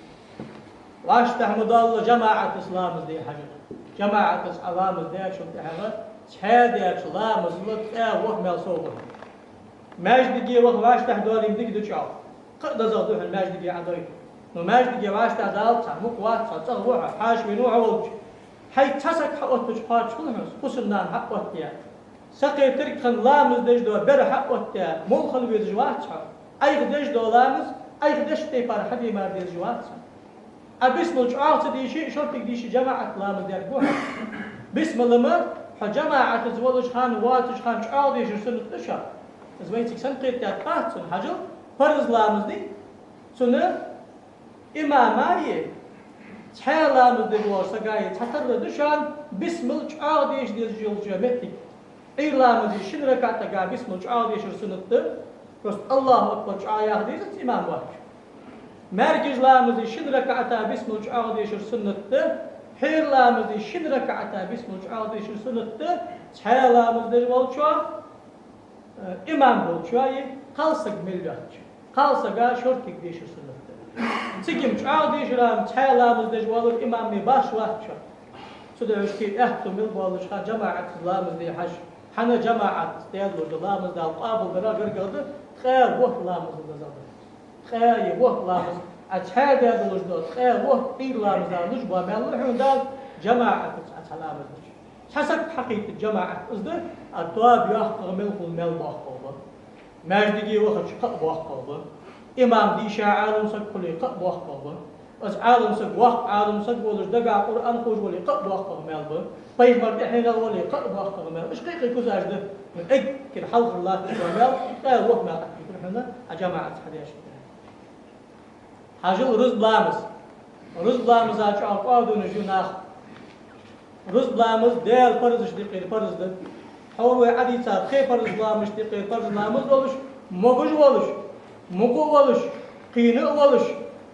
ВӀаштӀехьа ма доалла жамаӀатаца ламаз де хьажал. ЖамаӀатаца Ӏа ламаз даьчул тӀехьагӀа, цхьаь даьча ламазал ткъаь ворхӀ маьл совгӀат. Маьждиге ваха вӀаштӀехьа доалийта дика да чӀоагӀа. Кхы а дезагӀа да хьона маьждиге Ӏодойя. Но маьждиге вӀаштӀехьа даллалца, мукъа вац хьо, цӀагӀа ва хьо, хьаша вена ва хьо волча. Хьайца цхьа саг хьаоттача кхоачаш хул хьона, фусам-нана хьаоттаяь. Сакхетарг хинна ламаз деш дола бер хьаоттаяь, молла хила везаш вац хьо. Ӏайха деш дола ламаз, Ӏайха деча тайпара хьаде мара дезаш вац хьо. Ӏа бисмал чӀоагӀа ца дийшача, шортига дийша жамаӀатаца ламаз дергва хьо. Бисмал-м хьо жамаӀатаца волча хана, воацача хана чӀоагӀа дешар суннат да шоана. Из вайцига санна кхетадаьд, кхаьча цунна хьажал, парз ламаз дий, цунна имама е, цхьаь ламаз деш волча сага е цхьатарра да шоана бисмал чӀоагӀа деша дезаш йолча моттиге. Ӏуйра ламаза шин ракаӀатага бисмал чӀоагӀа дешар суннат да, просто Аллаху акбар чӀоагӀа яха дезац имам ваьча. МаьркӀажа ламаза шин ракаӀата бисмал чӀоагӀа дешар суннат да, пхьера ламаза шин ракаӀата бисмал чӀоагӀа дешар суннат да, цхьаь ламаз деш волчо, э, имам волчо е кхалсаг мел йоацачо. Кхалсага шортига дешар суннат да. Цига-м чӀоагӀа дешар-м цхьаь ламаз деш воаллар имам ма башха вац шоана. Цудухьа шоай аьттув мел болаш хана жамаӀатаца ламаз де хьажа. ХӀана, жамаӀатаца даьллар да ламаз Дала къоабалдара гаргагӀа да, ткъаь ворхӀ ламазал дезагӀа да. Ткъаь ворхӀ ламаз, Ӏа цхьаь даь долаш дола ткъаь ворхӀ Ӏуйра ламаза луш бола маьл лу хьона Дала, жамаӀатаца Ӏа цхьа ламаз дича. Цхьа саг хьакхийттача жамаӀат из да, а тоаба йоаккхагӀа мел хул маьл боккхагӀа ба. Маьждиге вахача кхы а боккхагӀа ба. Имам дийша Ӏалам саг хуле кхы а боккхагӀа ба. Из Ӏалам саг, воккха Ӏалам саг волаш, дагахьа Къуръан ховш вале кхы а боккхагӀа маьл ба. Пайхамар тӀехьенах вале кхы а боккхагӀа маьл. Иштта кхы-кхы кусаш да. Эггара хьалхара латташ дола маьл, ткъаь ворхӀ маьл хьакхийттар хьона, Ӏа жамаӀатаца хьадеш. Хьажал рузба ламаз. Рузба ламаза чӀоагӀа къоабалдеш я нах. Рузба ламаз Даьла парзашта юкъера парз да. Тхьовра вай Ӏодийца пхе парз ламазашта юкъера парз ламаз долаш, могаш волаш, мукъа а волаш, кхийна а волаш,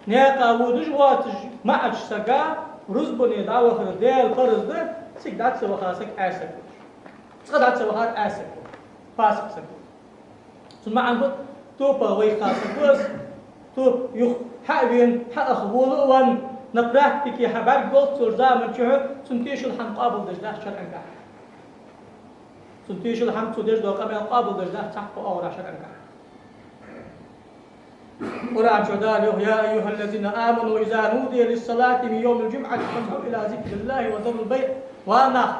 наькъа водаш воацаш маӀача сага рузбане дӀавахар Даьла парз да, цига дӀа ца ваха саг Ӏаьса саг ва. Цкъа дӀа ца вахар Ӏаьса саг ва, пасакъ саг ва. Цун маӀан ба, топа вайха саг ва из, топ юха хьа а вена, хьа а вола а венна, на практике хьа бӀарг долча заман чухь, цун тешал хӀама къоабалдеш дац шарӀангахьа. Цун тешал хӀама, цо деш дола къамаьл къоабалдеш дац цхьаккха оагӀорахьа шарӀангахьа. Къуръан чу Дала йоах: «يا أيها الذين آمنوا إذا نودي للصلاة من يوم الجمعة فاسعوا إلى ذكر الله وذروا البيع». Ва нах,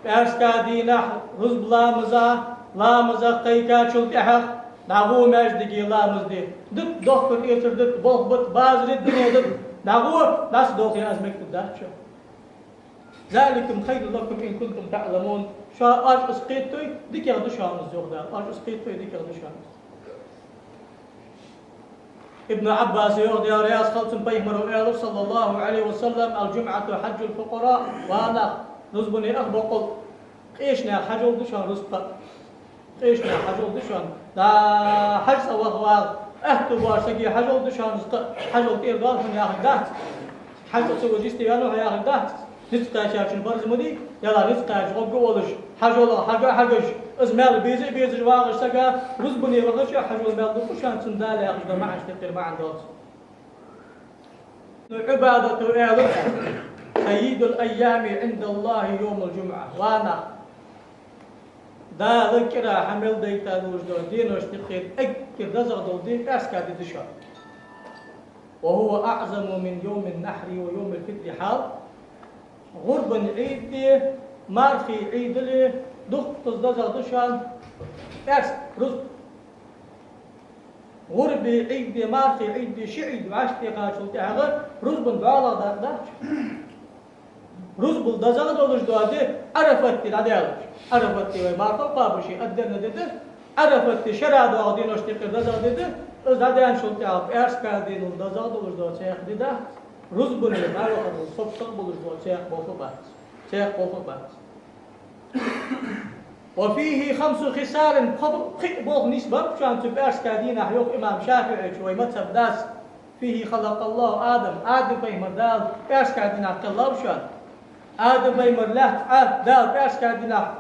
пӀаьраска дийнахьа рузба ламаза, ламаза кхайкачул тӀехьагӀа дӀагӀо маьждиге ламаз де. Дита дохкар эцар дита, болх бита, базар дита, дуне дита, дӀагӀо, дӀасадолхе, аз мегаргдац шоана. «ذلكم خير لكم إن كنتم تعلمون». Шоана оаш из кхетадой, дикагӀа да шоана из, йоах Дала. Оаш из кхетадой, дикагӀа да шоана из. Ибн Ӏаббаса йоах, Даьла раьза хилва цунна, пайхамара аьлар, صلى الله عليه وسلم: «الجمعة حج الفقراء». Ва нах, рузбане ах боккъал къеча наьха хьажол да шоана рузба. Къеча наьха хьажол да шоана. ДӀа хьажцӀа ваха вагӀа аьттув боацача сага хьажол да шоана из, хьажол тӀера доал хьона яхар дац. ХьажцӀа ца ваха йисте ваьннав хьо яхар дац. Низ кхаьчачун парз ма дий, Даьла, низ кхаьча гӀоргга волаш, хьажола хьага а хьагаш, из маьл беза а безаш вагӀача сага рузбане вахача хьажола маьл дукха шоана, цунна Дала яхаш дола маӀанашта юкъера маӀан доацаш. Ӏубадата аьлар: «سيد الأيام عند الله يوم الجمعة». Ва нах, Дала кӀира хьа мел дайта долаш дола деношта юкъера эггара дезагӀа дола ди пӀаьраска ди да шоана. «وهو أعظم من يوم النحر ويوم الفطر» хьал. ГӀурбан Ӏийди, мархий Ӏийдали дуккхаза дезагӀа да шоана пӀаьраска рузба. ГӀурбий Ӏийди, мархий Ӏийди, ши Ӏийд вӀаштӀехьачул тӀехьагӀа рузбан бӀоалагӀа дакъа дац. Рузбал дезагӀа долаш дола ди Ӏарафат ди дӀадаьлча. Ӏарафат ди вай мархо кхоабаш адденна ди да. Ӏарафат ди шера доагӀа деношта юкъера дезагӀа ди да. Из дӀадаьнначул тӀехьагӀа пӀаьраска дийнал дезагӀа долаш дола цхьа ди дац. Рузбане дӀавахарал совцагӀа болаш дола цхьа болх бац. Цхьа болх бац. وفيه خمس خصال, пхи, пхи болх нийсбеннаб шоана цу пӀаьраска дийнахьа, йоах имам ШафиӀийс, вай мазхӀаба дас. فيه خلق الله آدم, Адам пайхамар Дала пӀаьраска дийнахьа кхеллав шоана. Адам пайхамар лаьтта Ӏа Дала пӀаьраска дийнахьа,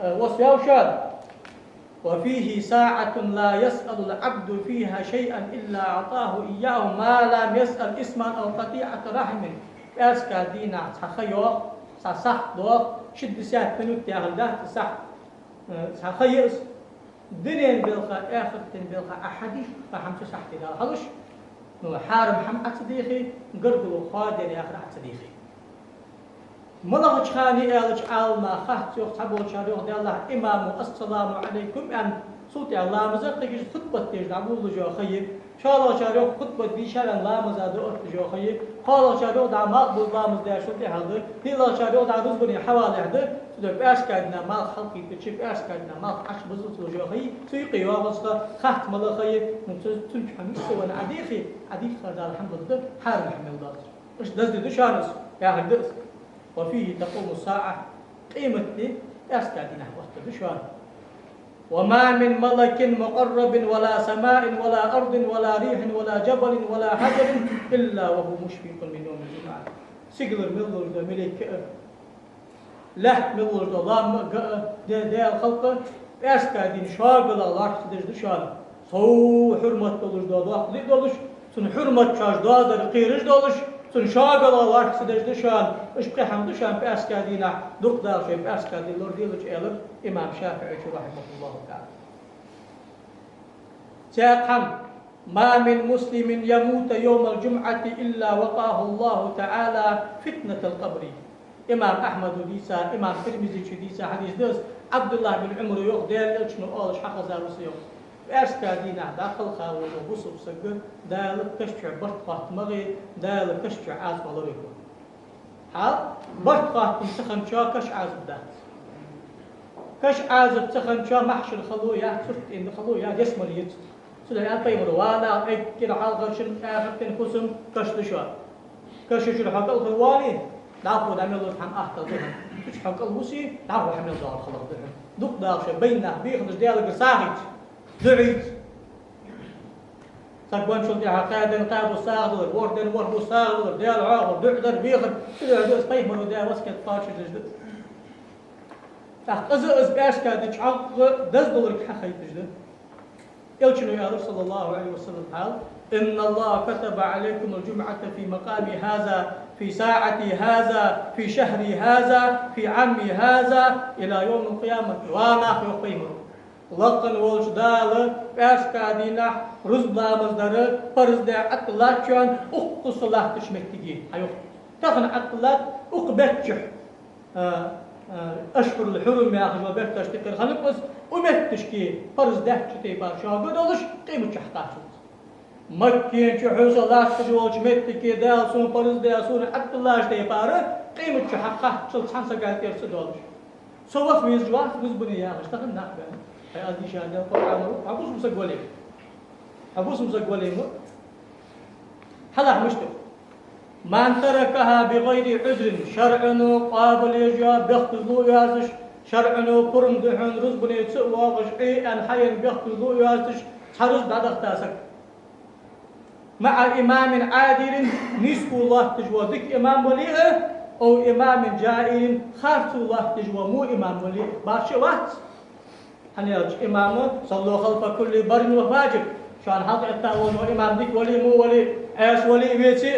э, васвав шоана. وفيه ساعة لا يسأل العبد فيها شيئا إلا أعطاه إياه ما لم يسأل إثما أو قطيعة رحم. ПӀаьраска дийнахьа цхьа ха йоах, цхьа сахьат доах, ши десятки минут яхар дац цхьа сахьат, э, цхьа ха я из. Дунен балха, ахартен балха Ӏа хьадийхка хӀама цу сахьате Дала хьалуш, ну, хьарам хӀама Ӏа ца дийхе, гаргало хоадаьр яхар Ӏа ца дийхе. МалагӀча хана я аьлча, Ӏаламнаха хац, йоах, цхьаболчар йоах, Даьллахь, имамо «Ассаламу Ӏалайкум» аьнна, цул тӀехьагӀа ламаза кхы гиз хутбат деш дӀаволалуш йола ха я. ШоллагӀчар йоах, хутбат дийшар аьнна ламаза дӀаотташ йола ха я. КхоалагӀчар йоах, дӀа малх буза ламаз даьчул тӀехьагӀа да. ПхелагӀчар йоах, дӀа рузбане хьавалехь да. Цудухьа пӀаьраска дийнахьа малх хьалкхийтача, пӀаьраска дийнахьа малх Ӏочубузалца йола ха я. Цу юкъе йоагӀаш ха, хац мала ха я, ну, цу, цунца хӀама йиса вайна Ӏа дийхе, Ӏа дийхар Дала хьамбала да, хьарам хӀама мел доацар. Иштта деза ди да шоана из, яхар да из. وفيه تقوم الساعة, къематди пӀаьраска дийнахьа оттаргда шоана. وما من ملك مقرب ولا سماء ولا أرض ولا ريح ولا جبل ولا حجر إلا وهو مشفق من يوم الجمعة. Сигалара мел долаш дола малейк а, лаьтта мел долаш дола лам а, га а, Даь-, Даьла халкъ а, пӀаьраска дийнахьа шоагала лоархӀаш ца деш да шоана. Сов хьурмат долаш дола доккха ди а долаш, цун хьурмат чу доазар кхераш долаш, цун шоагала лоархӀаш ца деш да шоана. Иштта пхи хӀама да шоана пӀаьраска дийнахьа, дукха Дала шоай пӀаьраска ди лораделча, аьлар имам ШафиӀийс, رحمه الله تعالى. Цхьаькха хӀама: ما من مسلم يموت يوم الجمعة إلا وقاه الله تعالى فتنة القبر. Имам Ахьмада дийца, имам Тирмизечо дийца хьадис да из, Ӏабдуллахь бин Ӏумара йоах, Даьла Элчано оалаш хьахезар ва са, йоах: пӀаьраска дийнахьа дӀакхелха вола бусалба саг Дала каша чу барт хоттамагӀа, Дала каша чу Ӏазап лоравергва. Хьал, барт хоттам ца хинначоа каша Ӏазап дац. Каша Ӏазап ца хинначоа махьшара хало яц, сурт тӀа хало яц, ялсмале яц. Цудухьа аьннад пайхамаро: ва нах, эггара хьалхарчун, ахартен хӀусам каша да шоана. Каша чура хьо кӀалхарвоале, дӀахо дӀа мел лургда хӀама ахтал да хьона. Цу чу хьо кӀалвусе, дӀахо хьа мел доагӀар хала да хьона. Дукха Дала шоай байна нах бехалаш Даьлагара сагӀийта, дуӀайта. Саг венначул тӀехьагӀа кхаь ден кхаь бус сагӀа далар, ворхӀ ден ворхӀ бус сагӀа далар, Даьла хьоахавар, дуӀа дар, вехар, цудухьа да из пайхамаро даь васкет кхоачашдеш да. ТӀаккха из а, из пӀаьраска ди чӀоагӀа деза долга хьахайташ да. Элчано аьлар, صلى الله عليه وسلم, хьал: إن الله كتب عليكم الجمعة في مقامي هذا، في ساعتي هذا، في شهري هذا، في عامي هذا، إلى يوم القيامة. Ва нах, йоах пайхамаро, лакха волча Дала пӀаьраска дийнахьа рузба ламаз дар парз даь Ӏатталлаьтта шоана укхаза со латтача моттиге, хьа, йоах. Тахан Ӏатталлаьтта укх бетта чу, а, а, ашхӀурул хьурум яхаш йола бетташта юкъера хиннаб из, укх бетташка парз даьча тайпара шоага долаш, къематчу хьакхаччалца. Макка чу хьо со латташ волча моттиге Дала сона парз даь, сона Ӏатталлаьча тайпара, къематчу хьакхаччалца цхьан сага тӀера ца долаш. Со ваха везаш вац рузбане яхаш, тахан нах баьнна. Хьай аз дийша Даьла Къуръано, хьо бусалба саг вале. Хьо бусалба саг вале ма. Хьалахь мишта: من تركها بغير عذر, шарӀо къоабалъеш йола бехказло йоацаш, шарӀо пурам да хьона рузбане ца воагӀаш Ӏе аьнна хьаена бехказло йоацаш, цхьа рузба дӀадахийта саг. مع إمام عادل, нийсхо лоатташ вола дика имам вале а, أو إمام جائر, харцо лоатташ вола во имам вале а, башха вац. ХӀана аьлча имам: صلوا خلف كل بر وفاجر. Шоана хьалха этта вола имам дика вале а, во вале а, Ӏаьса вале а, веце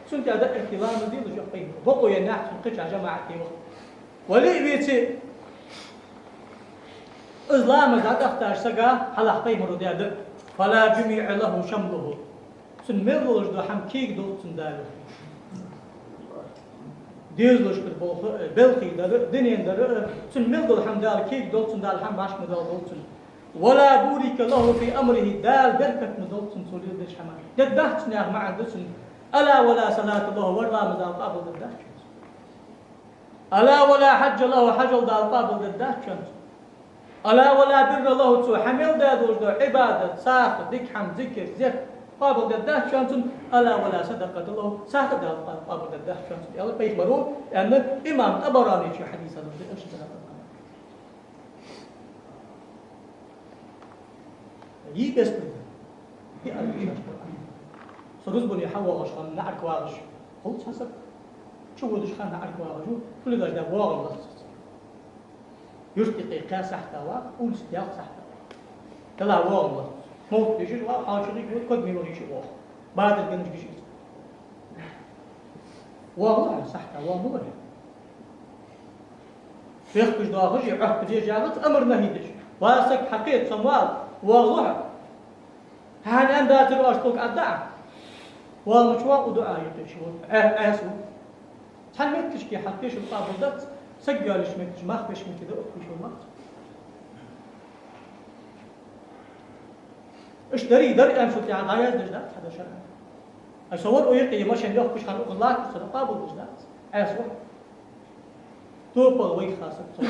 а, цунна тӀа дӀаэтте ламаз де, йоах пайхамаро. Бокъо еннаяц цунна кхыча жамаӀате ваха. Вале а, веце а, из ламаз дӀадахийтача сага хьалахь пайхамаро даь дуӀа: فلا جميع له شمله. Цун мел долаш дола хӀама кега долда цунна Дала. Дезалашкара болх а, белхий дар а, дунен дар а, цун мел дола хӀама Дала кега долда цунна Дала, хӀама вӀашка ма доалда цунна. ولا بورك له في أمره, Дала беркат ма долда цунна цо леладеча хӀаман. Дергдац цунна яха маӀан да цун. ألا ولا صلاة له, вар ламаз Дала къоабалдергдац цун. ألا ولا حج له, хьажол Дала къоабалдергдац цунна. ألا ولا بر له, цо хьа мел даь долаш дола Ӏибадат, сагӀа, дика хӀама, зикар, зекат къоабалдергдац цунна. ألا ولا صدقة له, сагӀа Дала къоабалдергдац цунна, аьнна пайхамара, аьнна имам ТӀабаранечо хьадис да, аьнна ши сагӀа. Йий беспредел. Йий аргашаш Къуръан. Со рузбане хьавоагӀаш хана наӀарга вагӀаш хул цхьа саг. Чуводаш хана наӀарга вагӀаш ва, хулигаш да воагӀам лац. Юрта юкъе кхаь сахьата вагӀа, улица тӀа ялх сахьата вагӀа. Дала воагӀам лац. Молт дешаш вагӀа, хьалчу гӀиг вагӀа, ког ме вагӀа йиш вагӀа. Бадал ганаш гиш из. ВогӀалахӀа, сахьата вогӀалахӀа. Бехкаш доахаш, е Ӏохка дежагӀац, амар нахӀи деш. Ва саг, хьакхета, со ма вала, вогӀалахӀа. Хьан ан дацар оаш тхога аддаӀа? ВогӀалча вогӀа, у дуӀа юкъе чу вогӀа. Ӏе-, Ӏеса ву. Цхьан метташке хьа тешал къоабалдац, саг йоалаеш метташ, мах беш метте да, укх вишо мац. Иштта дарий, дар аьнна, цу тӀа дӀаяздеш дац хьа дашар. Ай, со вар у юкъе машен йохкаш хана укхаза латташ, цо къоабалдеш дац. Ӏеса ву. ТопагӀа вайха саг цо.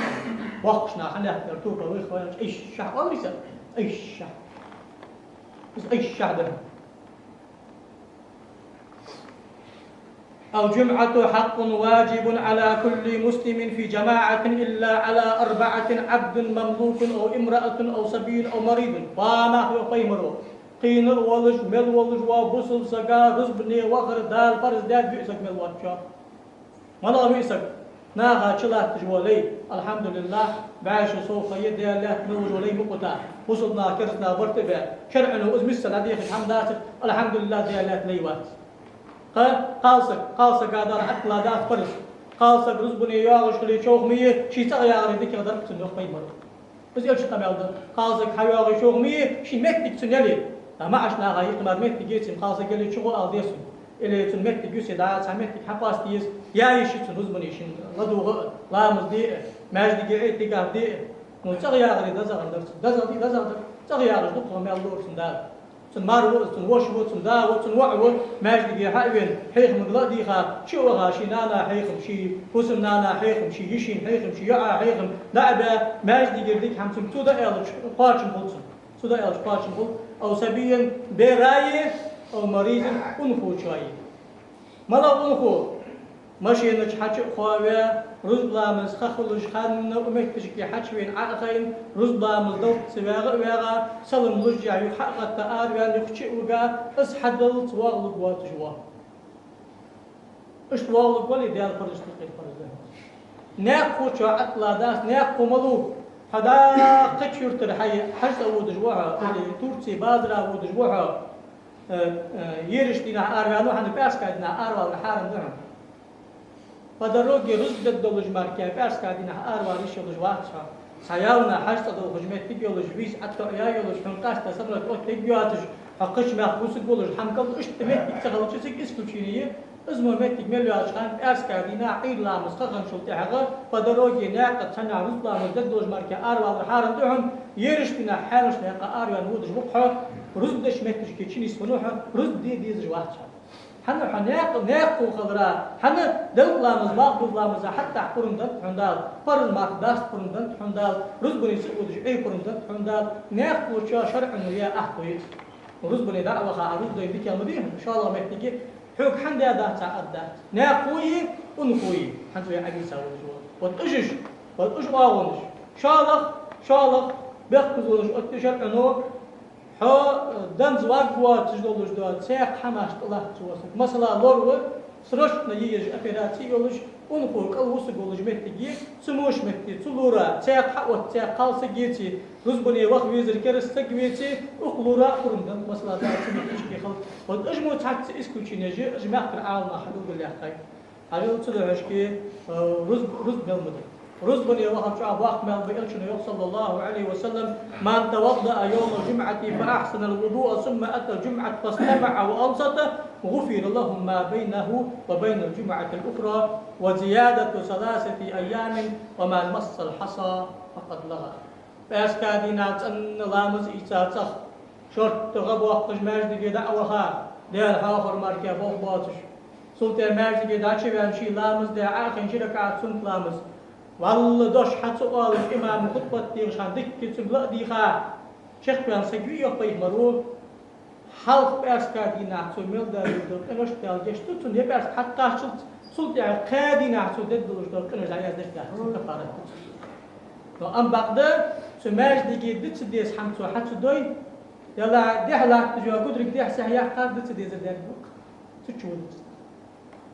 Воккхача наха хьанехкар топагӀа вайха ваьлча, ай шах, оалий са? Ай шах. Из ай шах да. الجمعة حق واجب على كل مسلم في جماعة إلا على أربعة: عبد مملوك أو امرأة أو صبي أو مريض. Ва нах, йоах пайхамара, кхийна а волаш, мел волаш вола бусалба сага рузбане вахар Дала парз даьд виъ саг мел воацачоа. МалагӀа виъ саг? Наха чулатташ вола лай, алхьамдулиллахӀ, бӀаь шу сов ха я, Даьла лаьтта мел вож вола лай мукъа тӀа. Бусалба нах, керста нах барт а баь, шарӀо из миссел дӀадехаш хӀама дацар, алхьамдулиллахӀ, Даьла лаьтта лай вац. Кха-, кхалсаг, кхалсага Дала Ӏаткъала дац парз. Кхалсаг рузбане йоагӀаш хиле човха ма е, ший цӀагӀа ягӀаре дикагӀа дар цунна, йоах пайхамара. Из элчан къамаьл да. Кхалсаг хьайоагӀе човха ма е, ший меттиг цунна яле. ТӀа маӀача наха юкъе мара меттиг я цун, кхалсаг яле чугӀо ала деза цунна. Или цун меттиг юсе дӀа, цхьа меттиг хьакъоастаде еза, я йиш я цун рузбане шийна ладувгӀа а, ламаз де а, маьждиге а, Ӏитикаф де а. Ну, цӀагӀа ягӀаре дезагӀа дар цунна. ДезагӀа дий, дезагӀа дар. ЦӀагӀа ягӀаш дукхагӀа маьл лора цунна Дала. Цун мар ва из, цун воша ва, цун да ва, цун воӀ ва, маьждиге хьа а вена, хьехамга ла а дийха, чу а ваха, ший нана хьехам, ший фусам-нана хьехам, ший йишийна хьехам, ший йоӀа хьехам дӀа а баь, маьждигера дика хӀама цунга цо дӀааьлча кхоачам хул цунна. Цо дӀааьлча кхоачам хул. أو صبي, бер а е, أو مريض, унахочоа е. МалагӀа унахо? Машина чу хьачу а хоаваь, рузба ламаза ха хулаш хана укх метташка хьачувена Ӏо а хайна, рузба ламаз далла ца вагӀа а вагӀа, салам луш а юха хьа а гӀатта араваьнна юха чу а вига, из хьадаллалца воагӀалургвоацаш ва. Иштта воагӀалургволий, Даьла парзашта юкъера парз да. Наькъахочоа Ӏаткъала дац, наькъахо малув? Хьо дӀа кхыча юртара хьай хьажцӀа водаш ва хьо, или Турце базара водаш ва хьо, э, э, ераш дийнахьа араваьннав, хӀана, пӀаьраска дийнахьа аравалар хьарам да хьона. По дороге рузба дергдолаш мара, пӀаьраска дийнахьа аравала йиш йолаш вац хьо. Цхьа ялна хьажцӀа долхаш меттиг йолаш, виза ӀотоӀаяь йолаш, хьона къаьстта самолёт оттаергйоацаш, хьо кхыча мехка вусаргволаш, хӀама кӀалд, иштта меттиг ца хилча, цига исключение я. Из мо меттиг мел йоацача хана, пӀаьраска дийнахьа Ӏуйра ламаза ха хинначул тӀехьагӀа, по дороге наькъа цхьаннахьа рузба ламаз дергдолаш мара аравалар хьарам да хьона, ераш дийнахьа хьаьнала наькъа араваьнна водаш ва-кх хьо, рузба деча метташка чу нийсвеннав хьо, рузба де дезаш вац хьо. ХӀана, хьо наькъа, наькъахо хилара, хӀана, делкъа ламаз, малхбуза ламаза хьатӀахьа пурам деннад хьона Дала, парз марха даста пурам деннад хьона Дала, рузбане ца водаш Ӏе пурам деннад хьона Дала, наькъахочоа шарӀо яь ахьа хой из. Рузбане дӀа а ваха, Ӏа рузба дайна дикагӀа ма дий хьона, шоллагӀа меттиге, хьога хӀама даь дац, Ӏа аргдац. Наькъахо е, унахо е, хӀанз вай Ӏабийца волаш ва. Вот уж уж, вот уж оагӀонаш. ШоллагӀа, шоллагӀа, бехказонаш оттаде шарӀо, хьо, э, данза варгвоацаш долаш да, цхьаькха хӀамаш тӀа латташ вола саг. Масала, лор ва, срочно е езаш операци йолаш, унахо кӀал вусаргволаш меттиг я, цу мо метте, цу лора, цхьаькха хьаотта, цхьаькха кхалсаг еце, рузбане ваха везар кераста саг веце, укх лора а пурам деннад, масала, Дала цу метташка хилча. Вот уж мо цхьацца исключение я, уж мехкара Ӏаламнаха хьабелгалъяьхай. Хьажал цудухьа шки, э, рузб-, рузба мел ма да. Рузбане вахар чӀоагӀа боккха маьл ба, Элчано йоах, صلى الله عليه وسلم: من توضأ يوم الجمعة فأحسن الوضوء ثم أتى الجمعة فاستمع وأنصت غفر له ما بينه وبين الجمعة الأخرى وزيادة ثلاثة أيام ومن مس الحصى فقد لغى. ПӀаьраска дийнахьа цӀена ламаз ийца цӀагӀа, шортта гӀа боаккхаш маьждиге дӀа а ваха, Даьла хьоахавар мара болх боацаш, Цул тӀехьа маьждиге дӀачувена, ший ламаз даь, Ӏохайна ши ракаӀат суннат ламаз. Валла дош хьа ца оалаш, имам хутбат дехаш хана дикка цунга ла а дийха, чакхваьнна саг вий йоах пайхамаро, хьалха пӀаьраска дийнахьа цо мел даь дола къинош Дала гешт ду цунна, е пӀаьраска хьакхаччалца, цул тӀехьа кхаь дийнахьа цо деш дола къинош дӀаяздеш дац цунна, каффарат ду цунна. Но ам бакъда, цу маьждиге дӀа ца деза хӀама цо хьа ца дой, е ла дехьа латташ йола гудриг дехьа-сехьа яккха дӀа ца дезар даьннад. Цу чу вуд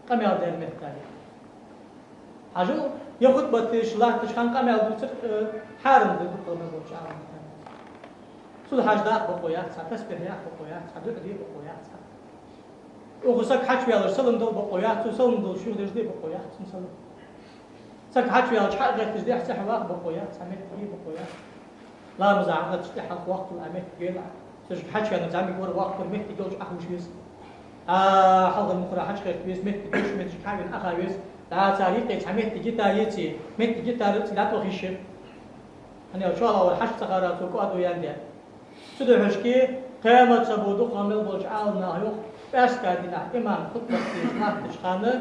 къамаьл даьр меттел. Хьажал, е хутбат деш латташ хана къамаьл дувцар, э, хьарам да дукхагӀа болча Ӏаламнаха. Цул хьажа дакъа бокъо яц цхьа, тасбихь яккха бокъо яц цхьа, дуӀа де бокъо яц цхьа. Укх саг хьачуваьлча салам дала бокъо яц цун, салам далаш юхадерзаде бокъо яц цун салам. Саг хьачуваьлча хьа а гӀерташ дехьа-сехьа ваха бокъо яц, цхьа меттиге бокъо яц. Ламаза хьагӀерташ тӀехьа хьалха воккхал а меттиг ела. Цу хьачувена зӀамига вар воккхар меттиг йолча Ӏохувш веза. А, хьалхарча мухара хьачугӀерта веза, меттиг йолча метте хьавена Ӏоха веза. ДӀа цар юкъе цхьа меттиг йита еце, меттиг йитар цига дӀатӀаваха йиш я. ХӀана аьлча шоллагӀвар хьачу ца хара цо кӀоадо яьнна да. Цудухьа шки, кхаь мазхӀабо дукхагӀа мел болча Ӏаламнаха йоах, пӀаьраска дийнахьа имам хутбат деш латташ хана,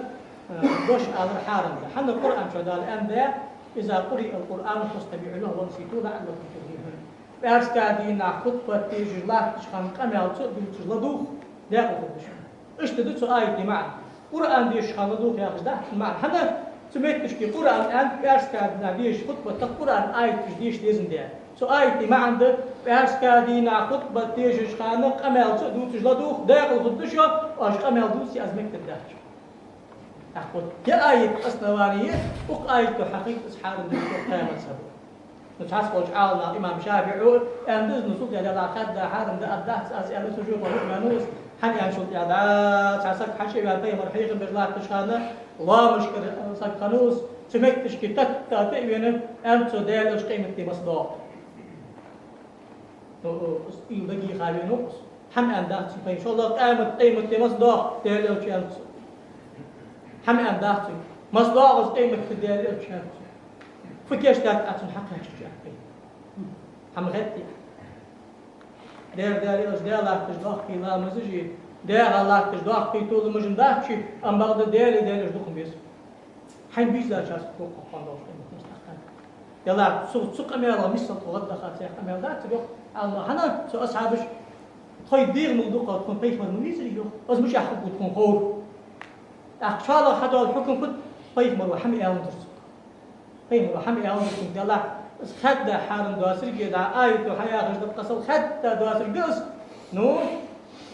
э, дош алар хьарам да. ХӀана, Къуръан чу Дала аьннад: «إذا قرئ القرآن فاستمعوا له وأنصتوا لعلكم ترحمون». ПӀаьраска дийнахьа хутбат деш латташ хана къамаьл ца дувцаш ладувгӀа, декъала хургда шоана. Иштта да цу аята маӀан. Къуръан дешаш хана ладувгӀа яхаш дац цун маӀан. ХӀана, цу метташка Къуръан аьннад, пӀаьраска дийнахьа деш хутбатах Къуръан аяташ деша дезаш да. Цу аята маӀан да: пӀаьраска дийнахьа хутбат дешаш хана къамаьл ца дувцаш ладувгӀа, декъала хургда шо, оаш къамаьл дувце, аз мегаш дац шоана. ТӀаккха вот ер аят основание, укх аято хьахилар из хьарам да аьнна кхаь мазхӀабо. Ну, цхьацца болча Ӏаламнаха, имам ШафиӀо аьннад из, ну, цул тӀехьа Даьлах хадда хьарам да аргдац аз аьнна, цу жоьпах юкъе ваьннав из. ХӀана аьлча, цул тӀехьа дац, цхьа саг хьачувена, пайхамар хьехам беш латташ хана, лоамашкара саг хиннав из, цу метташка тата тӀа а вена, аьннад цо: Даьла Элча, къематди масса доагӀа? Ну, из уйла дагийха венав из. ХӀама аьннадац цунга пайхамаро: «ШоллагӀа, къемат, къематди масса доагӀа, Даьла Элча», аьннад цо. ХӀама аьннадац цунга: «Масса доагӀа из къематди, Даьла Элча?» аьннад цо. Фу кийчдаьд Ӏа цунна хьакхаьчача, аьннад пайхамаро. ХӀама хетте. Дера, Даьла Элча, даь латташ доккхий ламазаш а, даьха латташ доккхий толамаш а дац ший, ам бакъда Даьлеи Даьла Элчеи дукха ма веза. Хьайна бийсача аз кхоккхох хьона долаш къематдийнахьа. Делахь цу, цу къамаьлах миссел тхо гӀаддаха цхьа къамаьл дац цига йоах. Аллахьа хӀана цу асхьабаша: «Тхоай дегӀамал дукха тхона пайхамар ма везар», йоах. «Из мичахьа хургва тхона ховр?» ТӀаккха шоллагӀа хьадола хьукам фуд? Пайхамаро хӀама аьннадар цунга. Пайхамаро хӀама аьннадар цунга, делахь из хадда хьарам доацилга, дӀа аято хьаяхаш да, къасал хадда доацилга из, ну,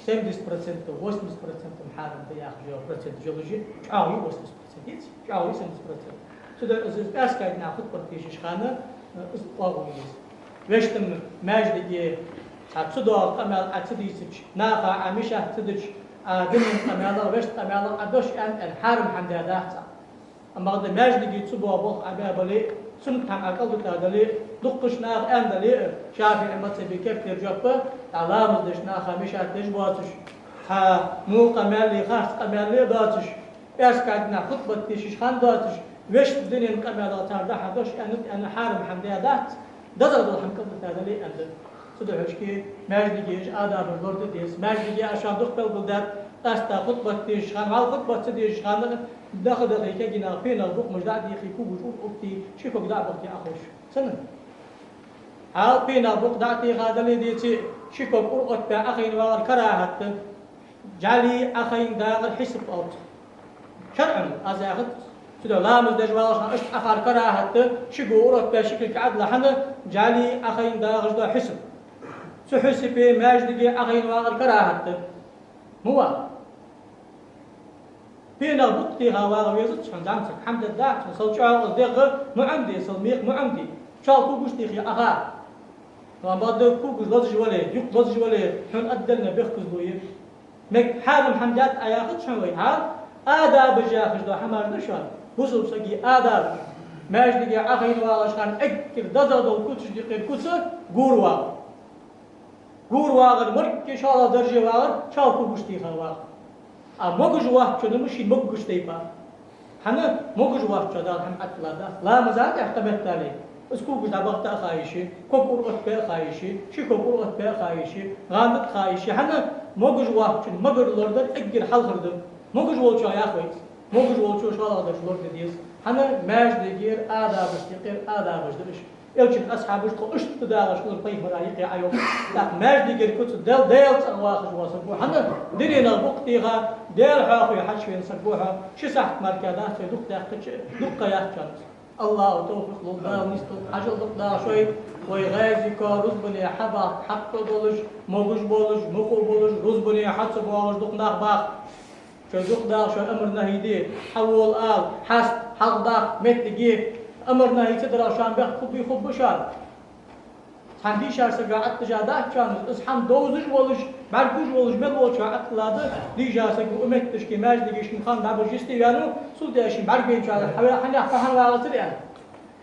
семьдесят процентов, восемьдесят процентов хьарам да яхаш йола процент йолаш я, чӀоагӀа я восемьдесят процент, йиц, чӀоагӀа я семьдесят процент. Цудухьа из, из пӀаьраска дийнахьа хутбат дешаш хана, э, из оагӀув я из. Вешта маьждиге цхьа ца доагӀа къамаьл Ӏа ца дийцача, наха Ӏа мешать ца дича, Ӏа дина къамаьлах, вешта къамаьлах Ӏа дош аьнна, аьнна, хьарам хӀама даь дац Ӏа. Амма бакъда маьждиге цу боагӀа болх Ӏа баь бале а, суннат хӀама Ӏа кӀалдита дале а, дуккхача наха аьнна дале а, ШафиӀий мазхӀаба керттера жоп: дӀа ламаз деш наха мешать деш боацаш, цхьа во къамаьл а, харц къамаьл а доацаш, пӀаьраска дийнахьа хутбат дешаш хана доацаш, вешта дина къамаьлах цар дӀа-хьа дош аьннад аьнна, хьарам хӀама даь дац, дезагӀа дола хӀама кӀалдита дале а, аьннад. Цудухьа шки, маьждиге уж адабаш лораде деза. Маьждиге аз шоана дукха белгалдаьд, къаьстта хутбат дешаш хана, валла хутбат ца дешаш хана, даха-дахе кегий нах пенал букъ муж дӀа а дийхе, когаш ура оттае, ши ког дӀа а бахийте Ӏоховша. Цхьана. Хьал пенал букъ дӀа а теха дале а, деце а, ши ког ура оттабаь Ӏохайна вагӀар карахӀат да. ЖӀали Ӏохайна дагӀар хьисап оал цох. ШарӀо, аз яхац, цудухьа ламаз деш валлалца иштта Ӏохар карахӀат да, ши го ура оттабаь ши кулг Ӏодилла, хӀана, жӀали Ӏохайна дагӀаш да хьисап. Цу хьисапе маьждиге Ӏохайна вагӀар карахӀат да. Ма вагӀа. Пенал букъ теха вагӀа везац хьона, зӀамсаг, хӀама дергдац хьона, сел чӀоагӀа из дегӀ муӀам де, сел мекх муӀам де. Чоал когаш техе Ӏоха. Амма бакъда когаш лазаш вале, юкъ лазаш вале, хьона отдельно бехказло я. Мег хьарам хӀама даьд Ӏа яхац хьона вай, хьал адабаш яхаш дола хӀамаш да шоана. Бусалба сага адаб. Маьждиге Ӏохайна вагӀаш хана эггара дезагӀа дола куцаш юкъера куц гора вагӀар. Гора вагӀар, маркке шоллагӀа дарже вагӀар, чоал когаш теха вагӀа. А могаш воацачоа ма ший могаш тайпа. ХӀана, могаш воацачоа Дала хӀама Ӏоттадаьдац. Ламаза тӀехьа кхы меттел из когаш дӀабахийта а ха йиш я, ког ура оттабе а ха йиш я, ши ког ура оттабе а ха йиш я, гӀандат а ха йиш я. ХӀана, могаш воацачун могар лорадар эггара хьалхара да. Могаш волчоа яхвайца, могаш волчо шоллагӀа деш лорде деза. ХӀана? Маьждигера адабашта юкъера адабаш да уж. Элчан асхьабаша тхо иштта дагӀаш хилар пайхамара юкъе Ӏайоп. ТӀаккха маьждигера куц Дал-, Даьла цӀагӀа вахаш вола саг ва хьо. ХӀана? Дерригача букъ тӀехьа Даьла хьоахаве хьачувена саг ва хьо. Ши сахьат мара дац вай дукха даьккхача, дукха яц шоана. АллахӀа тавфикъ лулда, нийсдолда, хьажал дукха дагӀа шоай, вай гӀаьзий коа рузбане хьабахка хьакъ долаш, могаш болаш, мукъа болаш, рузбане хьа ца боагӀаш дукха нах баха. Шоай дукха дагӀа шоай амар-нахӀи де, хьавола ала, хьаста, хьалхадаккха моттиг е, амар-нахӀи ца дарах шоана бехк хургбий, хургба шоана. Цхьан дийшача сага Ӏаттажа дац шоана, из хӀама довзаш волаш, бӀаргагуш волаш мел волчоа Ӏатталада, дийша саг укх метташка, маьждигашка хана дӀабаржа йисте ваьннав, цул тӀехьа ший бӀаргвайначоа хьаве-, хьанех, хьа хьан вагӀацар аьнна.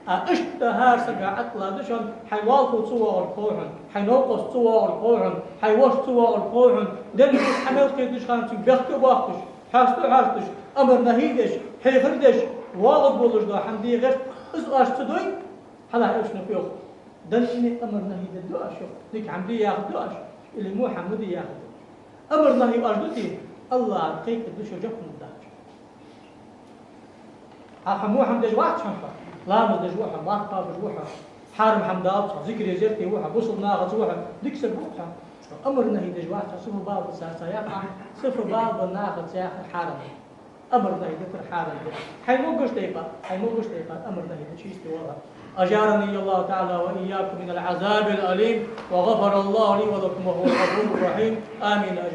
А иштта хӀара сага Ӏатталада шоана, хьай лоалахо ца воагӀар хов хьона, хьай новкъост ца воагӀар хов хьона, хьай воша ца воагӀар хов хьона, денна хьа мел кхеташ хана цунга бехк а боаккхаш, хьаста а хьоасташ, амар-нахӀи деш, хьехар деш, воагӀаргволаш дола хӀама де гӀерт, из оаш ца дой, хьалха элчано йоах. Данне амар-нахӀи дергда оаш, йоах. Дика хӀама де яхаргда оаш, или во хӀама ма де яхаргда. Амар-нахӀи оаш дите, АллахӀага кхайкаргда шо, жоп лургдац. Ӏа хьо во хӀама деш вац хьона хьо. Ламаз деш ва хьо, марха кхабаш ва хьо, хьарам хӀама далац хьо, зикар-зерате ва хьо, бусалба нахаца ва хьо, дика саг ва хьо. Амар-нахӀи деш вац хьо, сифа балба ца, ца яха, сифа балба нахаца яхар хьарам. Амар-нахӀи дитар хьарам да. Хьай могаш тайпа, хьай могаш тайпа амар-нахӀи дича йисте валар. أجارني الله تعالى وإياكم من العذاب الأليم، وغفر الله لي ولكم، وهو الغفور الرحيم. آمين أجمعين.